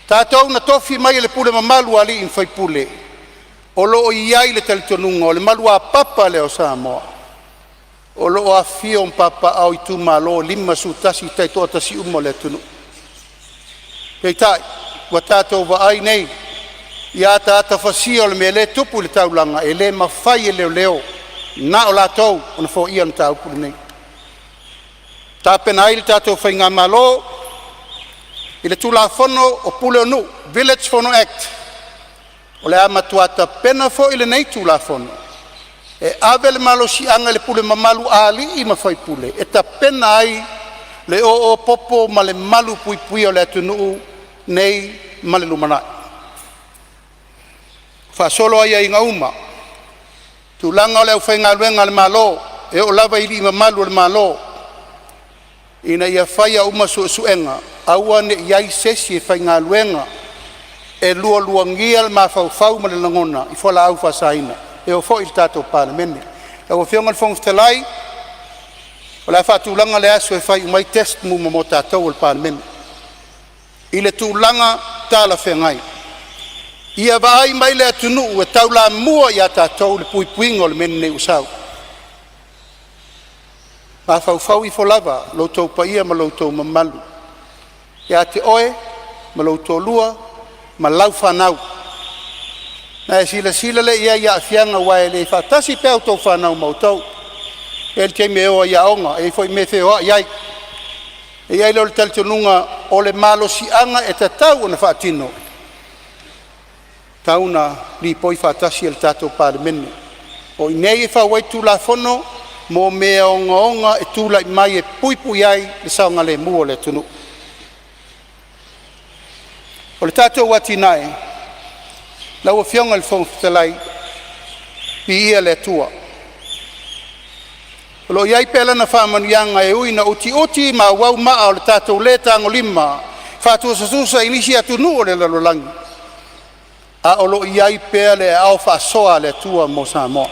tatou na tofi mai e le pule mamalu a alii ma faipule, o lo o i ai le talitonuga o le maluapapa lea o Samoa o lo o afifio ma papaaao i itumalo e 51 taitoatasi uma o le atunuu. Peitai ua tatou vaai nei i ataata fasia o le mea lea e tupu i le taulaga, e le mafai e leoleo na o latou ona foia le mataupu lenei. Tapena ai le tatou faigamalo i le Tulafono o Pule o Nuu, Village Fono Act. O le a matua tapena foi lenei Tulafono e ave le malosiaga i le pule mamalu a alii ma faipule e tapena ai le oo popo ma le malupuipuia o le atunuu nei ma le lumanai. Faasolo aiaiga uma, tulaga o le aufaigaluega a le Malo e oo lava i alii mamalu o le Malo ina ia faia uma suesuega aua ne i i ai se isi e faigaluega e lualuagia le mafaufau ma le lagona i fualaau faasaina e oo foi i le tatou Palemene. Lau Afioga i le Fofoga Fetalai, o le a faatulaga le aso e fai uma ai test uma mo tatou o le Palemene i le tulaga talafeagai. Ia vaai mai le atunuu e taulamua ia tatou le puipuiga o le mea lenei ua sau. Mafaufau ifo lava lo outou paia ma lo outou mamalu ia te oe ma lou toalua ma lau fanau. Ona e silasila lea i ai i aafiaga aua e le faatasi pea a outou fanau ma outou. E i ai le taimi e o ai i aoga, e i ai foi mea e feoai ai. E i ai lea o le talitonuga o le malosiaga e tatau ona faatino, e tatau ona lipoi faatasi e le tatou Palemene. O i inei e fau ai Tulafono mo mea ogaoga e tulai mai e puipui ai le saogalemu o le atunuu. O le tatou atinae, lau Afioga i le Fofoga Fetalai, viia le Atua. O lo o i ai pea Lana faamanuiaga e ui ina utiuti ma auau maa o le tatou le tagolima faatusatusa i nisi atunuu o le lalolagi, a o lo o i ai pea le aao faasoa a le Atua mo Samoa.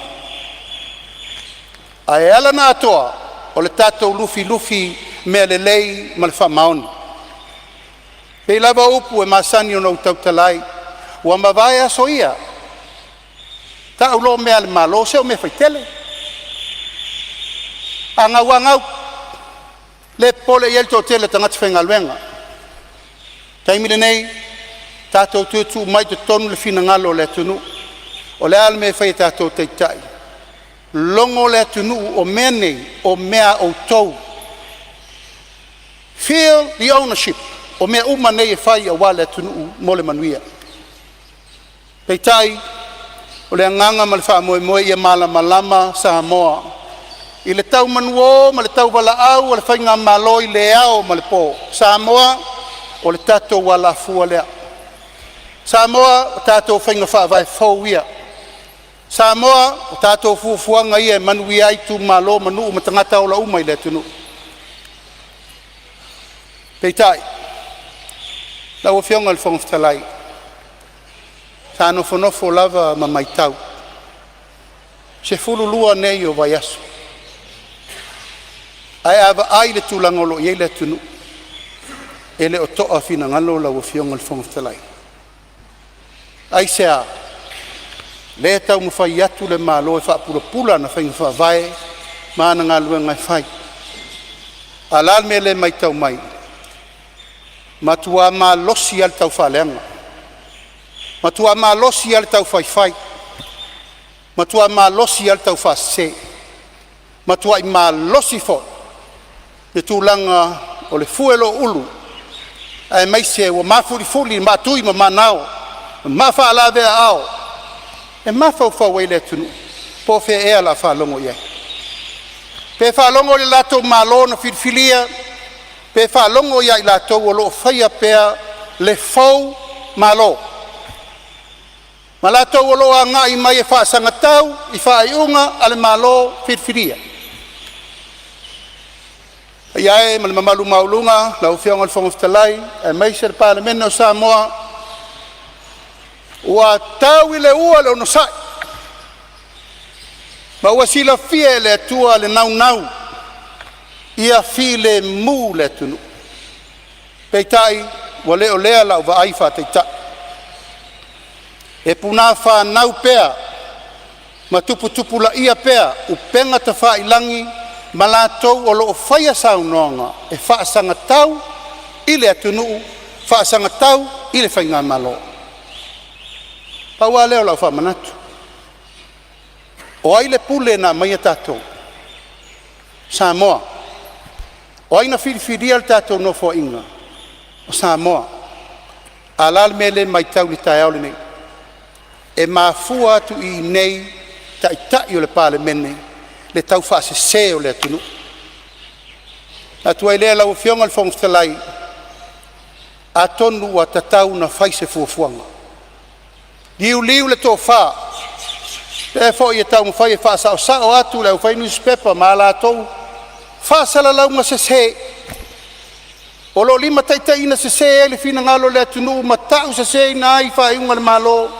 Ae ala ona atoa, o le tatou lufilufi mea lelei ma le faamaoni. E pei lava o upu e masani ona ou tautala ai, ua mavae aso ia, tau loa mea a le Malo, se o mea faitele. A gau lava gau, le popole i ai le toatele o tagata faigaluega. O le taimi lenei, tatou toe tuu mai i totonu le finagalo o le atunuu. O le a le mea e fai e tatou taitai? Logo le atunuu o mea nei o mea a outou. Feel the ownership. O mea uma nei e fai aua le atunuu mo le manuia. Peitai, o le agaga ma le faamoemoe ia malamalama Samoa i le tau manuō ma le tauvalaau o le faigamalo i le ao ma le po. Samoa, o le tatou alafua lea. Samoa, o tatou faiga faavae fou ia. Samoa, o tatou fuafuaga ia e manuia ai itumalo ma nuu ma tagata ola uma i le atunuu. Peitai, lau Afioga i le Fofoga Fetalai, sa nofonofo lava ma matau, 12 nei o vaiaso, ae a vaai i le tulaga o lo o i ai le atunuu, e le o toa finagalo lau Afioga i le Fofoga Fetalai. Aisea? Lea e taumafai atu le Malo e faapulapula ana faiga faavae ma ana galuega e fai. A o le a le mea lea e matau mai? Matua malosi lava le taufaaleaga, matua malosi lava le taufaifai, matua malosi lava le taufaasese, matuai malosi foi le tulaga o le fue o le ulu aemaise ua mafulifuli maatui ma manao ma mafaalaveaao e mafaufau ai le atunuu po o fea ea o le a faalogo i ai. Pe faalogo i le latou Malo na filifilia pe faalogo ia i latou o lo o faia pea le foumalo ma latou o lo o agai mai e faasagatau i faaiuga a le Malo filifilia. Le paia e ma le mamalu maualuga lau Afioga i le Fofoga Fetalai aemaise le Palemene o Samoa, ua tau i le ua le onosai ma ua silafia e le Atua le naunau ia filemu le atunuu. Peitai, ua le o lea lau vaai faataitai, e punāfanau pea ma tuputupulaia pea upega tafailagi ma latou o lo o faia saunoaga e faasagatau i le atunuu, faasagatau i le faigamalo. Pau lava lea o lau faamanatu, o ai le pule na aumaia tatou? O Samoa. O ai na filifilia le tatou Nofoaiga? O Samoa. A o le a le mea lea e matau i le taeao lenei? E mafua atu i inei Taitai o le Palemene le taufaasese o le atunuu. Ona manatu ai lea lau Afioga i le Fofoga Fetalai, atonu ua tatau ona fai se fuafuaga, liuliu le tofa, o lea foi e taumafai e faasaosao atu le aufai nusipepa ma a latou faasalalauga sese o lo o limataitaiina sese ai le finagalo o le atunuu ma tauseseina ai faaiuga a le Malo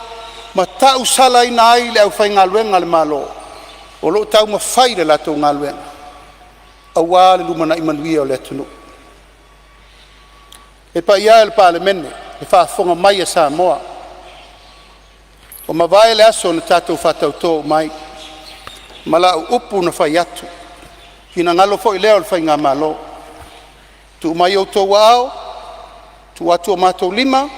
ma tausalaina ai le aufaigaluega a le Malo o lo o taumafai le latou galuega aua le lumanai manuia o le atunuu. Le paia e o le Palemene, le faafofoga mai a Samoa, ua mavae le aso na tatou faatauto uma ai ma lau upu na fai atu, finagalo foi lea o le faigamalo, tuu mai i outou aao, tuu atu o matou lima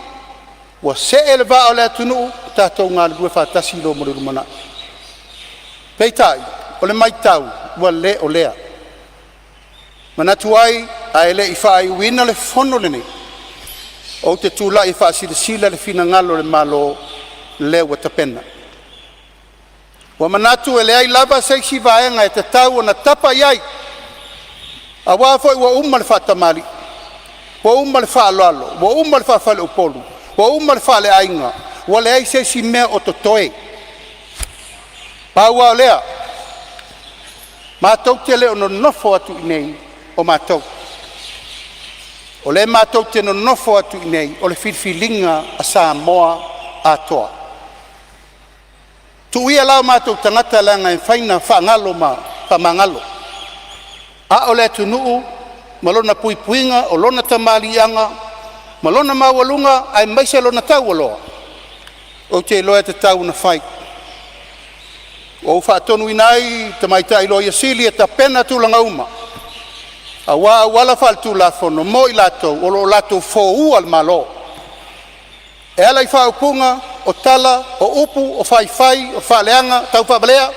ua see le vaa o le atunuu, tatou galulue faatasi mo le lumanai. Peitai o le matau ua le o lea. E manatu ai ae le i faaiuina le fono lenei, ou te tulai e faasilasila le finagalo o le Malo lea ua tapena. Ua manatu e leai lava se isi vaega e tatau ona tapa i ai, aua foi ua uma le faatamalii, ua uma le faaaloalo, ua uma le faafaleupolu, ua uma le faaleaiga, ua leai se isi mea o totoe. Pau lava o lea, Matou te le o nonofo atu i inei o matou. O le matou te nonofo atu i inei, o le filifiliga a Samoa atoa. Tuu ia la o matou tagata leaga e mafai ona faagalo ma faamagalo, a o le atunuu ma lona puipuiga o lona tamaliiaga ma lona maualuga aemaise lona taualoa, ou te iloa e tatau ona fai. Ua ou faatonuina ai le Tamaitai Loia Sili e tapena tulaga uma aua auala faale-Tulafono mo i latou o lo o latou foua le Malo e ala i faaupuga, o tala, o upu, o faifai, o faaleaga, taufaavalea.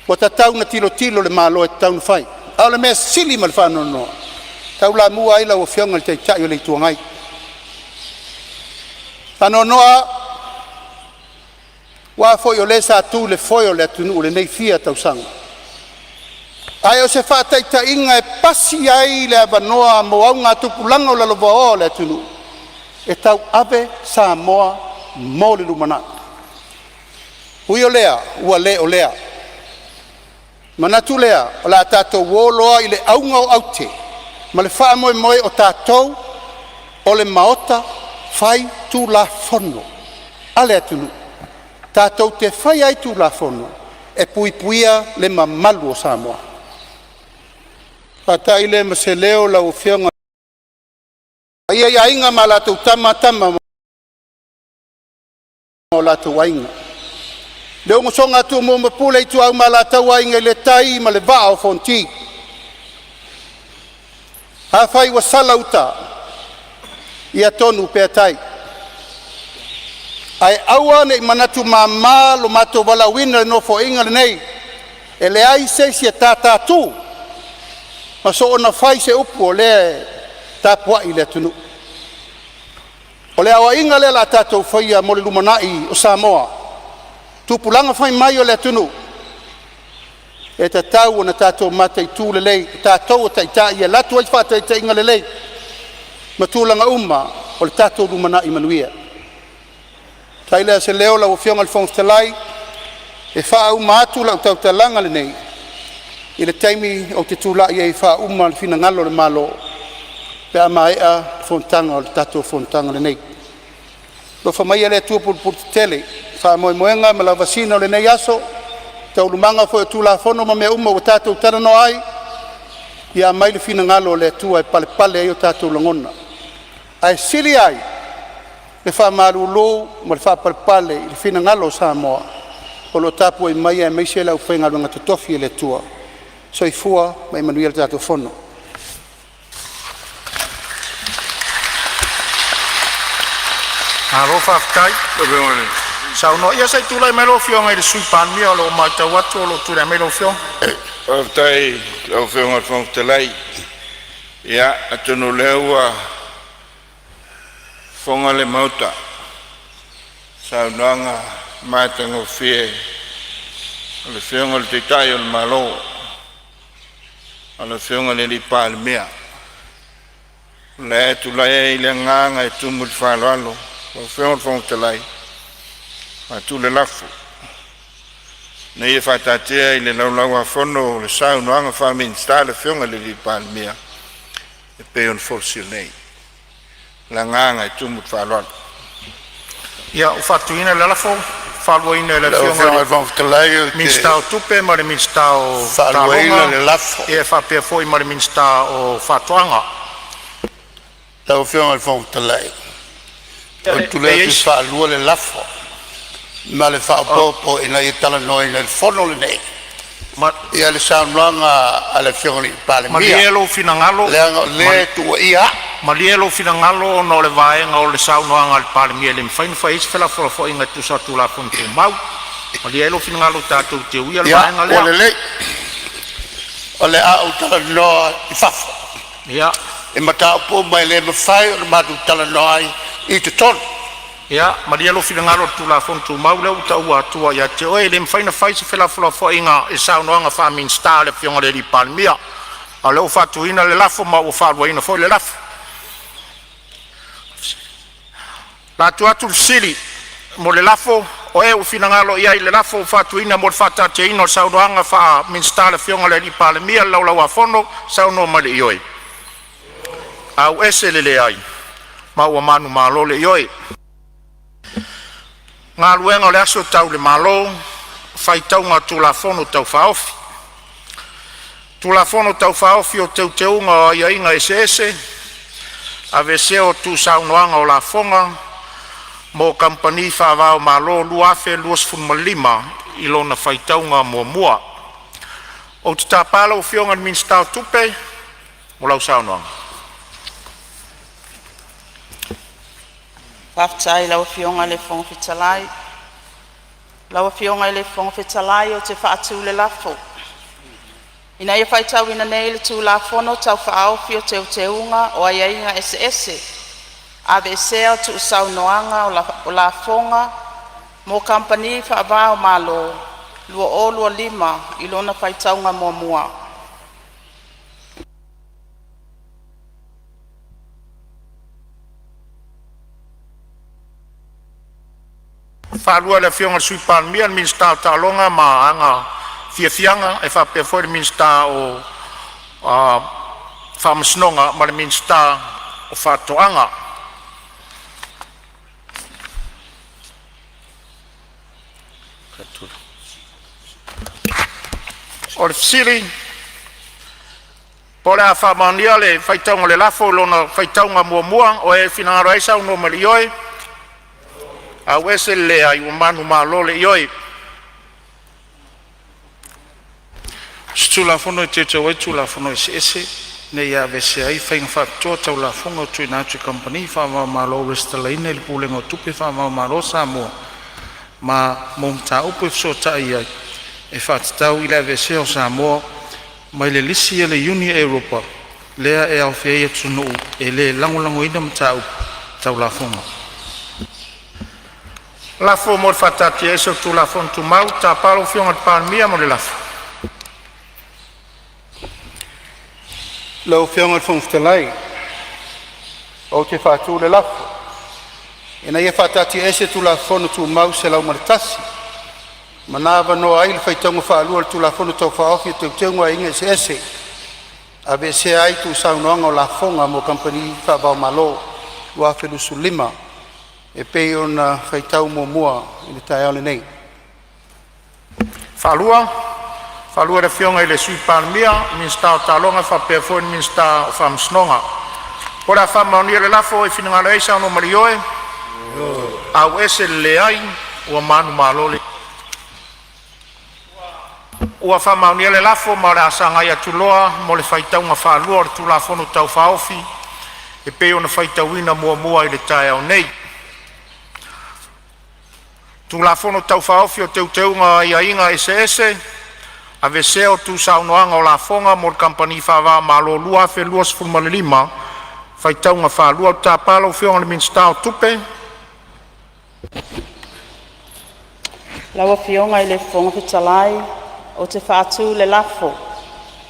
Ua tatau ona tilotilo le Malo e tatau ona fai. A o le mea sili ma le faanoanoa, e taulamua ai lau Afioga i le Taitai o le Itu Agai. Faanoanoa aua foi o le sa tu i le foe o le atunuu i lenei fia tausaga, ae o se faataitaiga e pasi ai le avanoa mo augatupulaga lalovaoa o le atunuu e tauave Samoa mo le lumanai. Ui o lea, ua le o lea. Manatu lea o le a tatou o loa i le auga o aute ma le faamoemoe, o tatou o le Maota Faitulafono a le atunuu, tatou te faia ai Tulafono e puipuia le mamalu o Samoa. Faafetai lea ma se leo lau Afioga i le paia i Aiga ma latou Tama, Tama ma o latou Aiga, le usoga a Tumua ma Pule, Ituau ma Alataua, Aiga i le Tai ma le Vaa o Fonoti. Afai ua sala uta, ia tonu pea tai, ae aua nei manatu mama lo matou valaauina i le Nofoaiga lenei. E leai se isi e tatatu ma soona fai se upu o lea e tapuai le atunuu. O le aoaiga lea o le a tatou faia mo le lumanai o Samoa, tupulaga fai mai o le atunuu, e tatau ona tatou mataitu lelei, o tatou o taitai e alu atu ai faataitaiga lelei ma tulaga uma o le tatou lumanai manuia. Fai lea o se leo lau Afioga i le Fofoga Fetalai e faauma atu lau tautalaga lenei i le taimi ou te tulai ai e faauma le finagalo o le Malo pe a maea le fonotaga o le tatou fonotaga lenei. Alofa maia le Atua pulepuletetele i faamoemoega ma lavasiga o lenei aso, taualumaga foi o Tulafono ma mea uma ua tatou talanoa ai, ia aumai le finagalo o le Atua e palepale ai o tatou lagona, ae sili ai le faamalulu ma le faapalepale i le finagalo o Samoa o lo o tapuai mai aemaise le aufaigaluega totofi a le Atua. Soifua ma ia manuia le tatou Fono. Malo faafetai saunoa. Ia se i tulai mai lau Afioga i le Sui Palemia o lo o matau atu o lo o tulai mai lau Afioga. Faafetai i lau Afioga i le Fofoga Fetalai. Ia atonu o lea ua fofoga le Maota i saunoaga matagofie a le Afioga i le Taitai o le Malo, lau Afioga i le Palemia. O lea e tulai ai le agaga e tumu i le faaaloalo lau Afioga i le Fofoga Fetalai e faatu le lafo, Ina ia faataatia i le Laulau-a-Fono le Saunoaga Faa-Minisita a le Afioga i le Palemia e pei ona folasia nei. Ma le agaga e tumu i le faaaloalo. Ia, ua faatuina le lafo, e faaluaina e le Lau Afioga Afioga i i le Fofoga Fetalai le ou te Minisita o Tupe ma le Minisita o faaluaina Taaloga le lafo. e faapea foi ma le Minisita o Faatoaga. Lau Afioga i le Fofoga Fetalai, ou te E tulai i ai atu e si... faalua le lafo ma le faaopoopo ina ia talanoaina e le Fono lenei Ma, ia le saunoaga a le Afioga i le Palemia, malie lou finagalo, leaga o lea e tuuaia au. malie lou finagalo ona o le vaega o le saunoaga a le Palemia e le mafai ona fai ai se felafolafoaiga e tusa o Tulafono Tumau. Malie ai lou finagalo tatou te uia le Ia, vaega ua lea. lelei, o le a ou talanoa i fafo Ia, i mataupu uma e le mafai ona matou talanoa ai i totonu. ia malie lou finagalo i le Tulafono Tumau lea ua taua atua ia te oe, e le mafai ona fai se felafolafoaiga i saunoaga faa-Minisita a le Afioga i le Palemia. A o lea ua faatuina le lafo ma ua faaluaina foi le lafo. O le a tuuina atu le fesili mo le lafo. O e ua finagalo i ai le lafo ua faatuina mo le faataatiaina o le Saunoaga Faa-Minisita a le Afioga i le Palemia i le Laulau-a-Fono, saunoa mai le ioe. Aveese le leai ma ua manumalo le ioe. Galuega Tau le Malo, Faitauga o Tulafono Tau Faaofi. Tulafono Tau Faaofi o Teuteuga o Aiaiga Eseese (Aveesea o Tuusaunoaga o Lafoga mo Kamupani Faava-o-Malo) 2025 i lona faitauga muamua. Ou te tapa lau Afioga i le Minisita o Tupe mo lau saunoaga. Faafetai i lau Afioga i le Fofoga Fetalai. Lau Afioga i le Fofoga Fetalai ou te faatu le lafo, Ina ia faitauina nei le Tulafono Tau Faaofi o Teuteuga o Aiaiga Eseese (Aveesea o Tuusaunoaga o Lafoga mo Kamupani Faava-o-Malo) 2025 i lona faitauga muamua. Faalua o le Afioga i le Sui Palemia, le Minisita o Taaloga ma Aga Fiafiaga ae faapea foi le Minisita o Faamasinoga ma le Minisita o Faatoaga. O le fesili po o le a faamaonia le faitauga o le lafo i lona faitauga muamua. O e finagalo ai saunoa mai i le ioe, aveese le leai ua manumalo le ioe. Tulafono e Teuteu ai Tulafono Eseese ina ia aveesea ai faiga faapitoa tau lafoga tuuina atu i kamupani faava-o-Malo resitalaina i le Pulega o Tupe Faavaomalo a Samoa ma mo mataupu e fesootai ai e faatatau i le aveesea o Samoa mai le lisi a le Iuni a Europa lea e aofia ai atunuu e le lagolagoina mataupu tau lafoga. Lafo mo le faataatiaese o Tulafono Tumau. Tapa lau Afioga i le Palemia mo le lafo. Lau Afioga i le Fofoga Fetalai ou te faatu le lafo, Ina ia faataatiaese Tulafono Tumau 101, ma na avanoa ai le faitauga faalua o le Tulafono Tau Faaofi o Teuteuga o Aiaiga Eseese (Aveesea ai Tuusaunoaga o Lafoga mo Kamupani Faava-o-Malo) 2025 e pei ona faitau muamua i le taeao lenei. Faalua le Afioga i le Sui Palemia, Minisita o Taaloga faapea foi le Minisita o Faamasinoga. O le a faamaonia le lafo, o e finagalo ai saunoa ma le ioe, aveese le leai ua manumalo le Ua faamaonia le lafo ma o le a sagai atu loa mo le faitauga faalua o le Tulafono Tau Faaofi e pei ona faitauina muamua i le taeao nei. Tulafono Tau Faaofi o Teuteuga o Aiaiga Eseese (Aveesea o Tuusaunoaga o Lafoga mo Kamupani Faava-o-Malo) 2025, faitauga faalua. Ou te tapa lau Afioga i le Minisita o Tupe. Lau Afioga i le Fofoga Fetalai ou te faatu le lafo,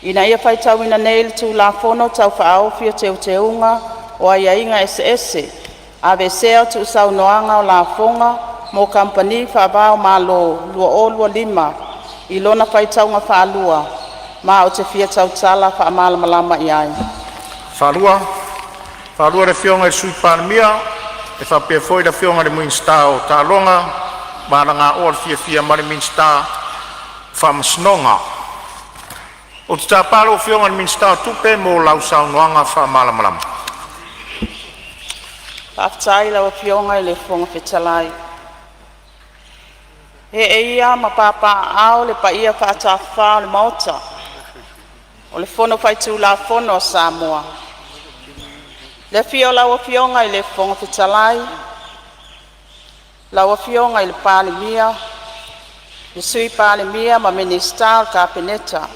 Ina ia faitauina nei le Tulafono Tau Faaofi o Teuteuga o Aiaiga Eseese (Aveesea o Tuusaunoaga o Lafoga mo Kamupani Faava-o-Malo) 2025 i lona faitauga faalua, ma ou te fia tautala faamalamalama i ai. Faalua le Afioga i le Sui Palemia e faapea foi le Afioga i le Minisita o Taaloga ma Alagaoa Fiafia ma le Minisita o Faamasinoga. Ou te tapa lau Afioga i le Minisita o Tupe mo lau saunoaga faamalamalama. Faafetai i lau Afioga i le Fofoga Fetalai. Ee ia ma papaaao le paia faatafafa o le Maota o le Fono Faitulafono a Samoa, i le afio o lau Afioga i le Fofoga Fetalai, lau Afioga i le Palemia, le Sui Palemia ma Minisita o le Kapeneta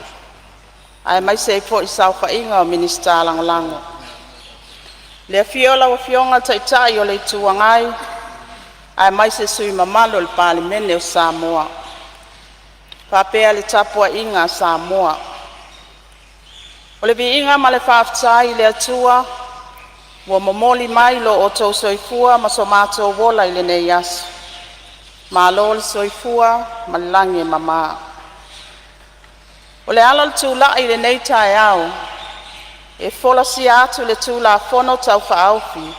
aemaise ai foi le saofaiga o Minisita Lagolago. Le afio o lau Afioga i le Taitai o le Itu Agai aemaise sui usufono mamalu o le Palemene o Samoa, faapea le tapuaiga a Samoa. O le viiga ma le faafetai i le Atua ua momoli mai lo outou soifua ma so matou ola i lenei aso. Malo le soifua ma le lagi e mama. O le ala o le tula'i i lenei taeao e folasia atu le Tulafono Tau Faaofi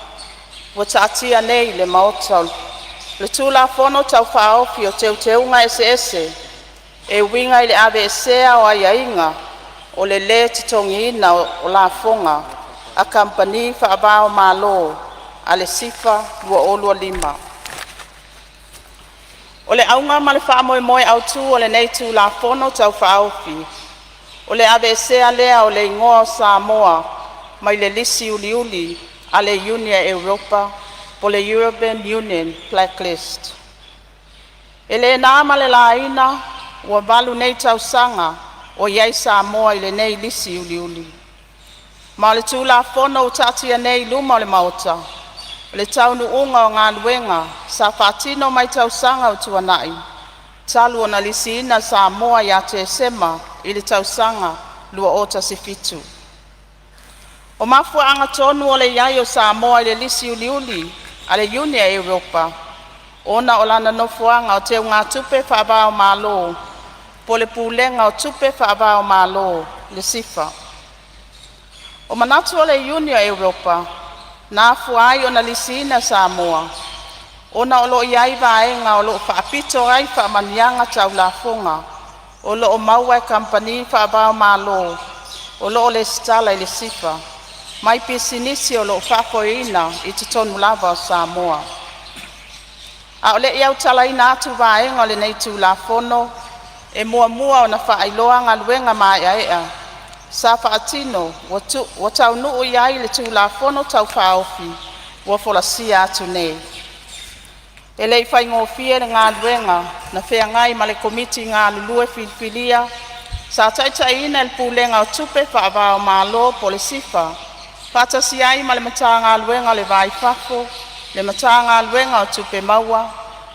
ua taatia nei i le Maota, o le Tulafono Tau Faaofi o Teuteuga Eseese e uiga i le aveesea o aiaiga o le lē totogiina o lafoga a kamupani faava-o-Malo a le SIFA 2025. O le auga ma le faamoemoe autū o lenei Tulafono Tau Faaofi, o le aveesea lea o le igoa o Samoa mai le lisi uliuli a le Iuni a Europa po o le European Union Black List. E le na ma le laina ua 8 nei tausaga o i ai Samoa i lenei lisi uliuli. Ma o le Tulafono ua taatia nei i luma o le Maota, o le taunuuga o galuega sa faatino mai tausaga ua tuanai talu ona lisiina Samoa ia Tesema i le tausaga 2017. O mafuaaga tonu o le i ai o Samoa i le lisi uliuli a le Iuni a Europa, ona o lana nofoaga o teugatupe faava-o-Malo po o le Pulega o Tupe Faava-o-Malo le SIFA. O manatu o le Iuni a Europa na afua ai ona lisiina Samoa, ona o loo i ai vaega o loo faapito ai faamanuiaga tau lafoga o loo maua e kamupani faava-o-Malo o loo lesitala i le SIFA, mai pisinisi o loo faafoeina i totonu lava o Samoa. A o lei autalaina atu vaega o lenei Tulafono, e muamua ona faailoa galuega maeaea sa faatino ua taunuu iai le Tulafono Tau Faaofi ua folasia atu nei. E le i faigofie le galuega na feagai ma le Komiti galulue filifilia sa taitaiina e le Pulega o Tupe Faava-o-Malo po o le SIFA, faatasi ai ma le Matagaluega o le Va i Fafo, le Matagaluega o Tupe Maua,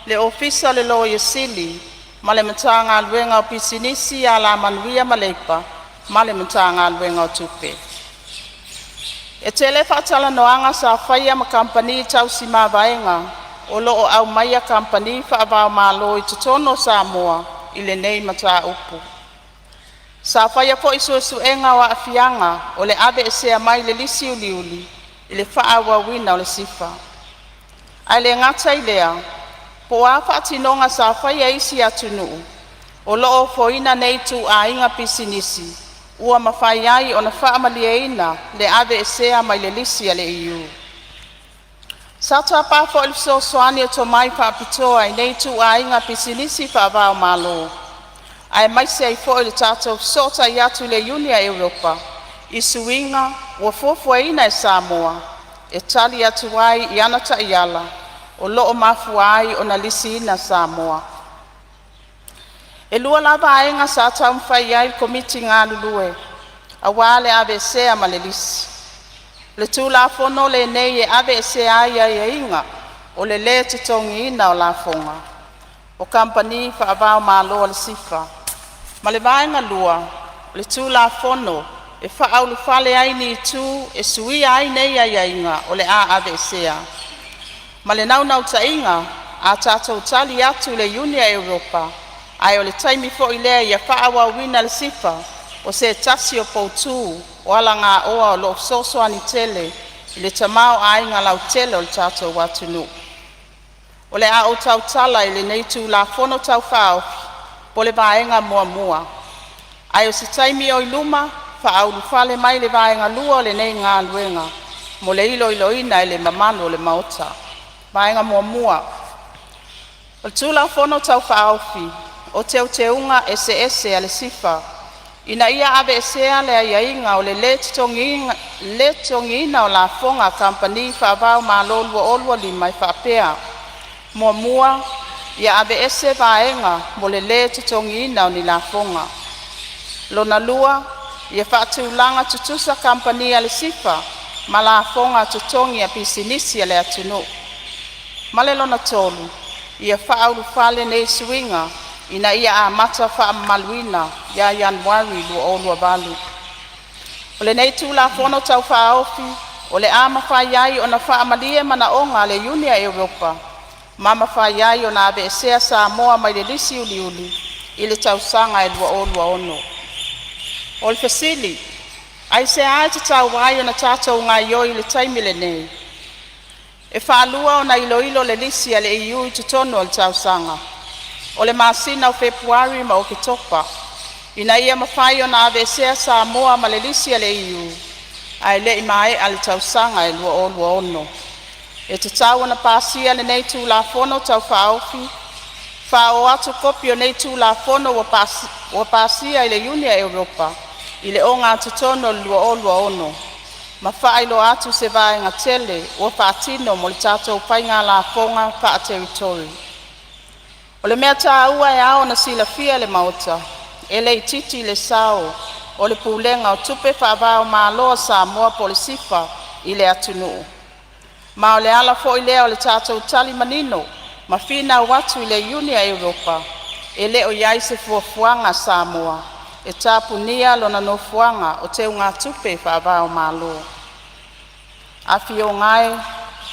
le Ofisa o le Loia Sili ma le Matagaluega o Pisinisi, Alamanuia ma Leipa ma le Matagaluega o Tupe. E tele faatalanoaga sa faia ma kamupani tausi mavaega o loo aumaia kamupani faava-o-Malo i totonu o Samoa i lenei mataupu. Sa faia foi suesuega o aafiaga o le aveesea mai le lisi uliuli i le faaauauina o le SIFA. Ae le gata i lea, poo a faatinoga sa faia e isi atunuu o loo ofoina nei ituaiga pisinisi ua mafai ai ona faamalieina le aveesea mai le lisi a le EU. Sa tapa foi le fesoasoani o tomai faapitoa i nei ituaiga pisinisi faava-o-Malo, aemaise ai foi o le tatou fesootai atu i le Iuni a Europa i suiga ua fuafuaina e Samoa e tali atu ai i ana Taiala o loo mafua ai ona lisiina Samoa. E lua la vaega sa taumafai iai le Komiti galulue auā le aveesea ma le lisi. O le Tulafono lenei e aveesea ai aiaiga o le lē totogiina o lafoga o kamupani faava-o-Malo a le SIFA, ma le vaega lua, o le Tulafono e faaulufale ai ni itu e suia ai nei aiaiga o le a aveesea. Ma le naunautaiga a tatou tali atu i le Iuni a Europa ae o le taimi foi lea ia faaauauina le SIFA, o se tasi o poutu o alagaoa o loo fesoasoani tele i le tamaoaiga lautele o le tatou atunuu. O le a ou tautala i lenei Tulafono Tau Faaofi mo le vaega muamua, ae o se taimi oi luma faaulufale mai le vaega lua o lenei galuega mo le iloiloina e le mamalu o le Maota. Vaega 1: O le Tulafono Tau Faaofi o Teuteuga Eseese a le SIFA ina ia aveesea le aiaiga o le lē totogiina o lafoga a kamupani faava-o-Malo 2025 e faapea: Muamua, ia aveese vaega mo le lē totogiina o ni lafoga. Lona lua, ia faatulaga tutusa kamupani a le SIFA ma lafoga totogi a pisinisi a le atunuu. Ma le lona tolu, ia faaulufale nei suiga ina ia amata faamamaluina ia Ianuari 2028. O lenei Tulafono Tau Faaofi o le a mafai ai ona faamalie manaoga a le Iuni a Europa ma mafai ai ona aveesea Samoa mai le lisi uliuli i le tausaga e 2026. O le fesili; aisea e tatau ai ona tatou gaoioi i le taimi lenei? E faalua ona iloilo le lisi a le EU i totonu o le tausaga, o le masina o Fepuari ma Oketopa, ina ia mafai ona aveesea Samoa ma le lisi a le EU ae le'i mae'a le tausaga e 2026. E tatau ona pasia lenei Tulafono Tau Faaofi, faaoo atu kopi o nei Tulafono ua pasia e le Iuni a Europa i le ogatotonu o le 2026 ma faailoa atu se vaega tele ua faatino mo le tatou faiga lafoga faa-Territory. O le mea taua e ao ona silafia e le Maota, e le itiiti le sao o le Pulega o Tupe Faava-o-Malo a Samoa po o le SIFA i le atunu'u, ma o le ala foi lea o le tatou tali manino ma finau atu i le Iuni a Europa, e le o i ai se fuafuaga a Samoa e tapunia lona nofoaga o teugatupe faava-o-Malo. Afioga e,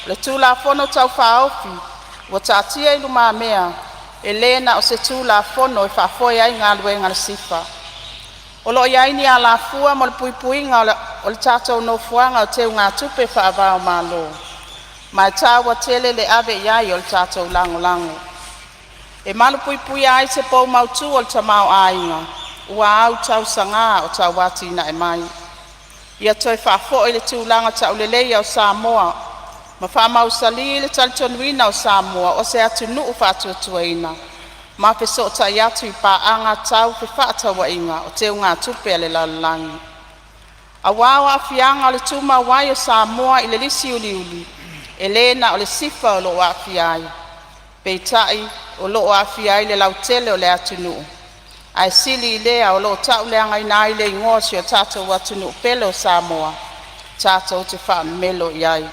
O le Tulafono Tau Faaofi ua taatia i lumamea e le na o se Tulafono e faafoe ai galuega a le SIFA. O loo i ai ni alafua mo le puipuiga o le tatou nofoaga o teugatupe faava-o-Malo, ma e taua tele le ave iai o le tatou lagolago. E malupuipuia ai se pou mautu o le tamaoaiga ua autausaga o tauatinae mai. Ia toe faafoi le tulaga tauleleia o Samoa ma faamausali le talitonuina o Samoa o se atunuu faatuatuaina ma fesootai atu i paaga tau fefa'atauaiga o teugatupe a le lalolagi. Auā o aafiaga o le tumau ai o Samoa i le lisi uliuli, e lē na o le SIFA o loo aafia ai, peitai o loo aafia ai le lautele o le atunuu, ae sili i lea o loo tauleagaina ai le igoa o si o tatou atunuu pele o Samoa, tatou te faamemelo iai. E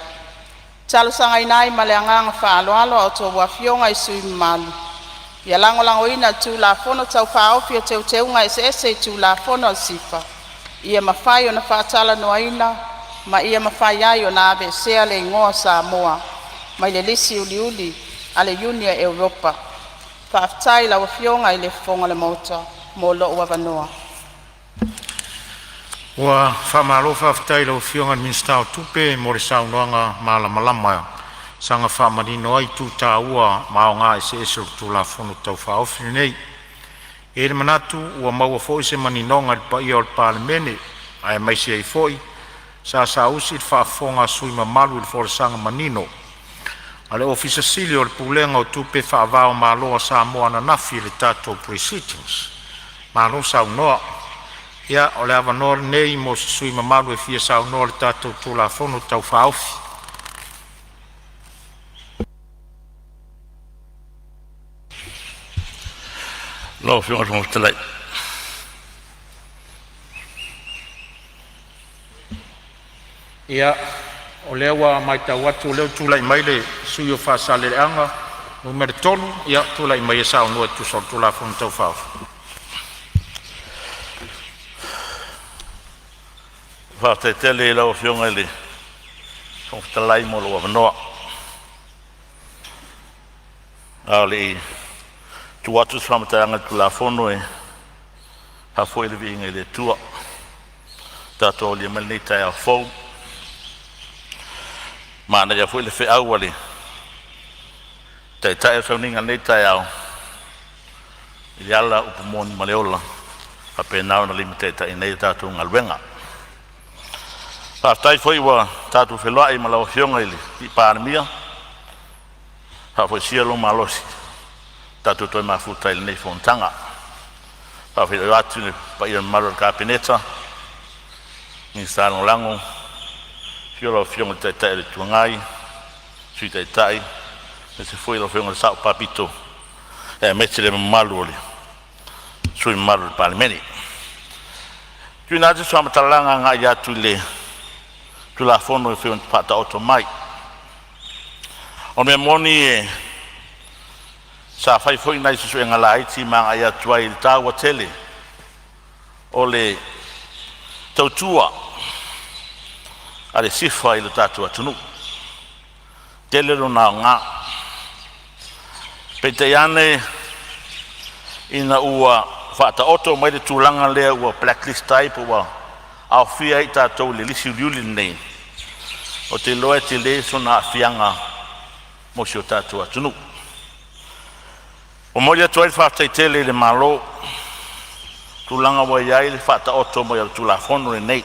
talosagaina ai ma le agaga faaaloalo a outou Afioga i sui usufono mamalu, ia lagolagoina le Tulafono Tau Faaofi o Teuteuga Eseese i Tulafono a le SIFA ia mafai ona faatalanoaina ma ia mafai ai ona aveesea le igoa o Samoa mai le lisi uliuli a le Iuni a Europa. Faafetai i lau Afioga i le Fofoga o le Maota mo lo'u avanoa. Ua faamalo faafetai i lau Afioga i le Minisita o Tupe mo le saunoaga malamalama e saga faamanino ai itu taua ma aoga eseese o le Tulafono Tau Faaofi lenei. E i ai le manatu ua maua foi se maninoga i le paia o le Palemene, aemaise ai foi sa saausi le faafofoga a sui usufono mamalu i le folasaga manino a le Ofisa Sili o le Pulega o Tupe Faavaomalo a Samoa ananafi i le tatou Pre-Sitting. Malo saunoa. Ia, o le avanoa lenei mo se sui usufono mamalu e fia saunoa i le tatou Tulafono Tau Faaofi. Lau Afioga i le Fofoga Fetalai. Ia, o lea ua matau atu o lea ua tulai mai le sui usufono mo Faasaleleaga 3, ia tulai mai e saunoa e tusa o le Tulafono Tau Faaofi. Faafetai tele i lau Afioga i le Fofoga Fetalai mo lou avanoa. A o le i tuu atu se faamatalaga i le Tulafono, e faafoi le viiga i le Atua ua tatou aulia mai lenei taeao fou. Ua manaia foi le feau a le Taitai o le fauniga i lenei taeao i le ala o upu moni ma le ola, e faapena ona limataitaiina ai a tatou galuega. Faafetai foi ua tatou feiloai ma lau Afioga i le Palemia, faafoisia lou malosi tatou toe mafuta ai i lenei fonotaga. E faafeiloai atu i le paia mamalu o le Kapeneta, Minisita Lagolago, afio lau Afioga i le Taitai o le Itu Agai, Sui Taitai, aemaise foi lau Afioga i le Sa'o Papito aemaise le mamalu o sui usufono mamalu o le Palemene. Tuuina atu se faamatalaga agai atu i le Tulafono e pei ona faataoto mai. O le mea moni sa fai foi nai suesuega laiti ma agai atu ai i le taua tele o le tautua a le SIFA i le tatou atunuu, e tele lona aoga. Peitai ane ina ua faataoto mai le tulaga lea ua blacklist ai po ua aofia ai tatou i le lisi uliuli lenei, ou te iloa e tele sona aafiaga mo si o tatou atunuu. E momoli atu ai le faafetai tele i le Malo i tulaga ua i ai le faataoto mai o le Tulafono lenei,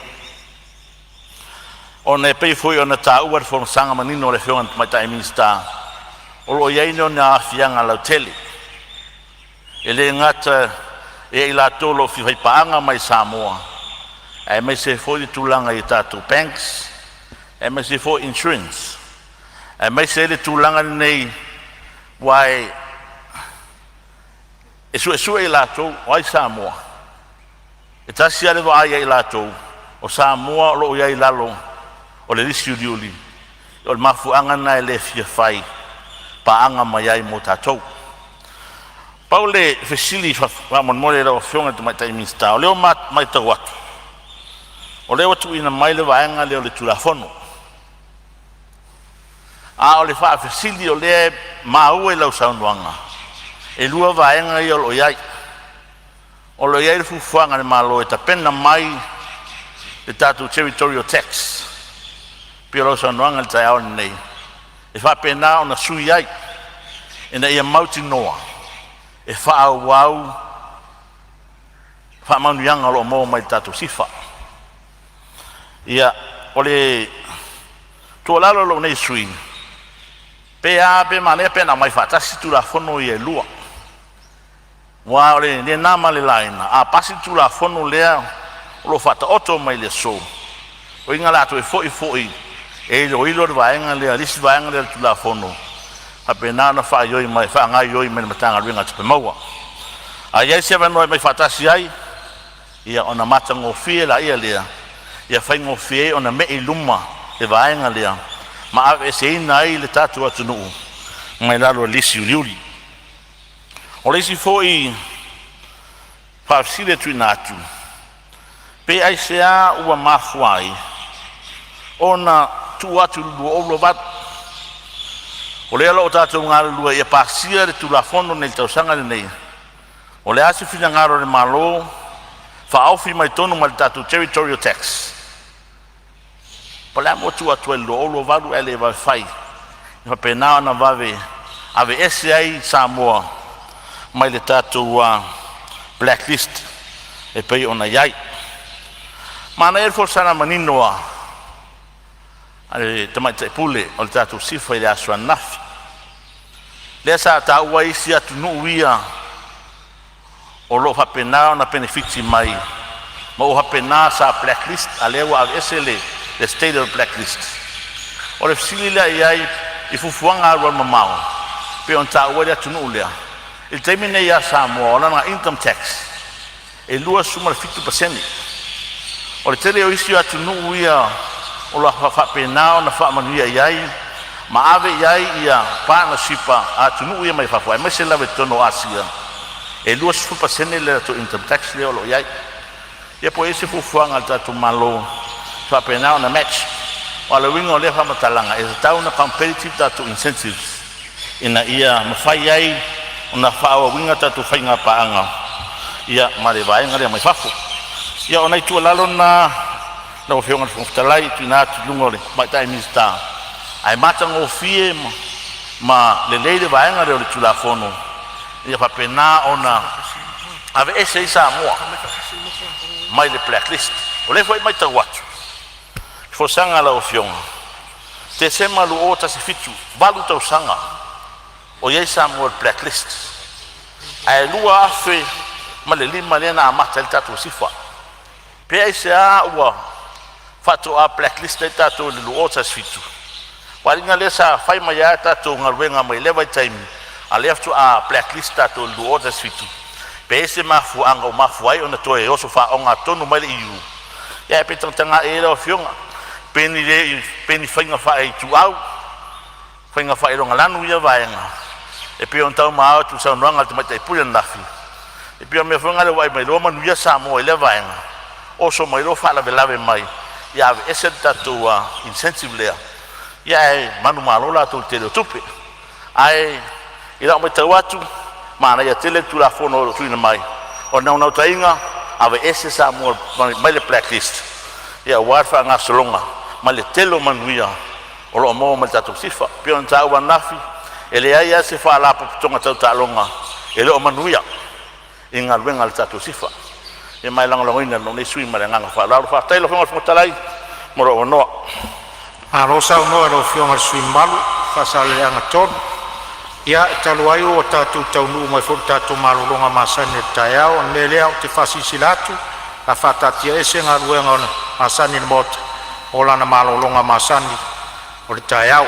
ona e pei foi ona taua i le folasaga manino a le Afioga i le Tamaitai Minisita, o lo o i ai lona aafiaga lautele. E le gata ia i latou o lo o fia faipaaga mai i Samoa, aemaise ai foi le tulaga i tatou banks, aemaise foi insurance, aemaise ai le tulaga lenei, aua e suesue i latou o ai Samoa, e tasi lava le vaai ia i latou, o Samoa o lo o i ai i lalo o le lisi uliuli. O le mafuaaga lena e le fia fai paaga mai ai mo tatou. Pau le fesili faamolemole i lau Afioga i le Tamaitai Minisita, o lea ua matau atu o lea ua tuuina mai le vaega lea o le Tulafono, a o le faafesili o lea e maua i lau saunoaga, e lua vaega ia o lo o i ai. O lo o i ai le fuafuaga a le Malo e tapena mai le tatou territorial tax pei o lau saunoaga i le taeao lenei, e faapena ona sui ai ina ia mautinoa e faaauau faamanuiaga o lo o maua mai i le tatou SIFA. Ia, o le tuualalo a lou nei sui usufono, pe a pe manaia pe ana aumai faatasi Tulafono ia e lua, aua o le na ma le laina a pasi le Tulafono lea o lo o faataoto mai i le aso, lona uiga o le a toe foi foi e iloilo le vaega lea, le isi vaega lea o le Tulafono, e faapena ona faaioi mai faagaoioi mai e le Matagaluega o Tupe Maua. A i ai se avanoa e aumai faatasi ai, ia ona matagofie lea, ia faigofie ai ona mei i luma le vaega lea ma aveeseina ai le tatou atunuu mai lalo o le lisi uliuli. O le isi foi faafesili e tuuina atu, pe aisea ua mafua ai ona tuu atu i le 2028? O lea o lo o tatou galulue ia pasia le Tulafono nei i le tausaga lenei. O le a se finagalo o le Malo faaofi mai totonu ma le tatou territorial tax? Po o le a le mea ua tuu atu ai i le 2028 ae le vave fai e faapena ona vave aveese ai Samoa mai le tatou blacklist e pei ona i ai. Manaia le folasaga manino a le Tamaitai Pule o le tatou SIFA i le aso ananafi, lea sa taua ai isi atunuu ia o lo o faapena ona penefiti mai ma ua faapena sa blacklist, a o lea ua aveese le state o le blacklist. O le fesili la i ai i fuafuaga alualumamao pei ona taua ai le atunuu lea, i le taimi nei ia Samoa, o lana income tax e 27%. O le tele o isi atunuu ia o lo o faapena ona faamanuia i ai ma ave i ai ia partnership a atunuu ia mai fafo, aemaise lava i totonu o Asia, e 20% le latou income tax lea o lo o i ai. Ia po o i ai se fuafuaga a le tatou Malo e faapena ona match. Aua o le uiga o lea faamatalaga, e tatau ona competitive tatou incentives ina ia mafai ai ona faaauauina tatou faiga paaga ia ma le vaega lea mai fafo. Ia, o nai tuualalo na lau Afioga i le Fofoga Fetalai e tuuina atu i luga o le Tamaitai Minisita, ae matagofie ma lelei le vaega lea o le Tulafono ia faapena ona aveese ai Samoa mai le blacklist. O lea foi e matau atu i folasaga a lau Afioga, Tesema 2017, 8 tausaga o i ai Samoa i le blacklist, ae 2005 lea na amata ai le tatou SIFA. Pe aisea ua faatoa blacklist ai tatou i le 2017? Aua lea sa fai mai lava tatou galuega mai lea vaitaimi, a o lea faatoa blacklist tatou i le 2017. Pe i ai se mafuaaga ua mafua ai ona toe oso faaaogatonu mai le EU, ae pe tagatagai i ai lau Afioga, pe ni le pe ni faiga faaituau, faiga faailogalanu ia vaega e pei ona tau atu i le saunoaga a le Tamaitai Pule ananafi. E pei o le mea foi lena ua vaai mai loa manuia Samoa i lea vaega, oso mai loa faalavelave mai ia aveese le tatou incentive lea, ia ae manumalo latou i le tele o tupe. Ae I lau matau atu, manaia tele le Tulafono o lo o tuuina mai. O le naunautaiga, aveese Samoa mai le blacklist aua le faagasologa ma le tele o manuia o lo o maua mai le tatou SIFA. E pei ona taua ananafi, e leai lava se Faalapotopotoga tau taaloga e le o manuia i galuega a le tatou SIFA. Ia ma e lagolagoina e lou nei sui usufono ma le agaga faaaloalo. Faafetai lau Afioga i le Fofoga Fetalai mo lou avanoa. Malo saunoa i lau Afioga i le sui usufono mamalu mo Faasaleleaga 3. Ia, e talu ai ua tatou taunuu mai foi i le tatou malologa masani o le taeao, o le mea lea ou te faasilasila atu, o le a faataatiaese Galuega masani a le Maota mo lana malologa masani o le taeao.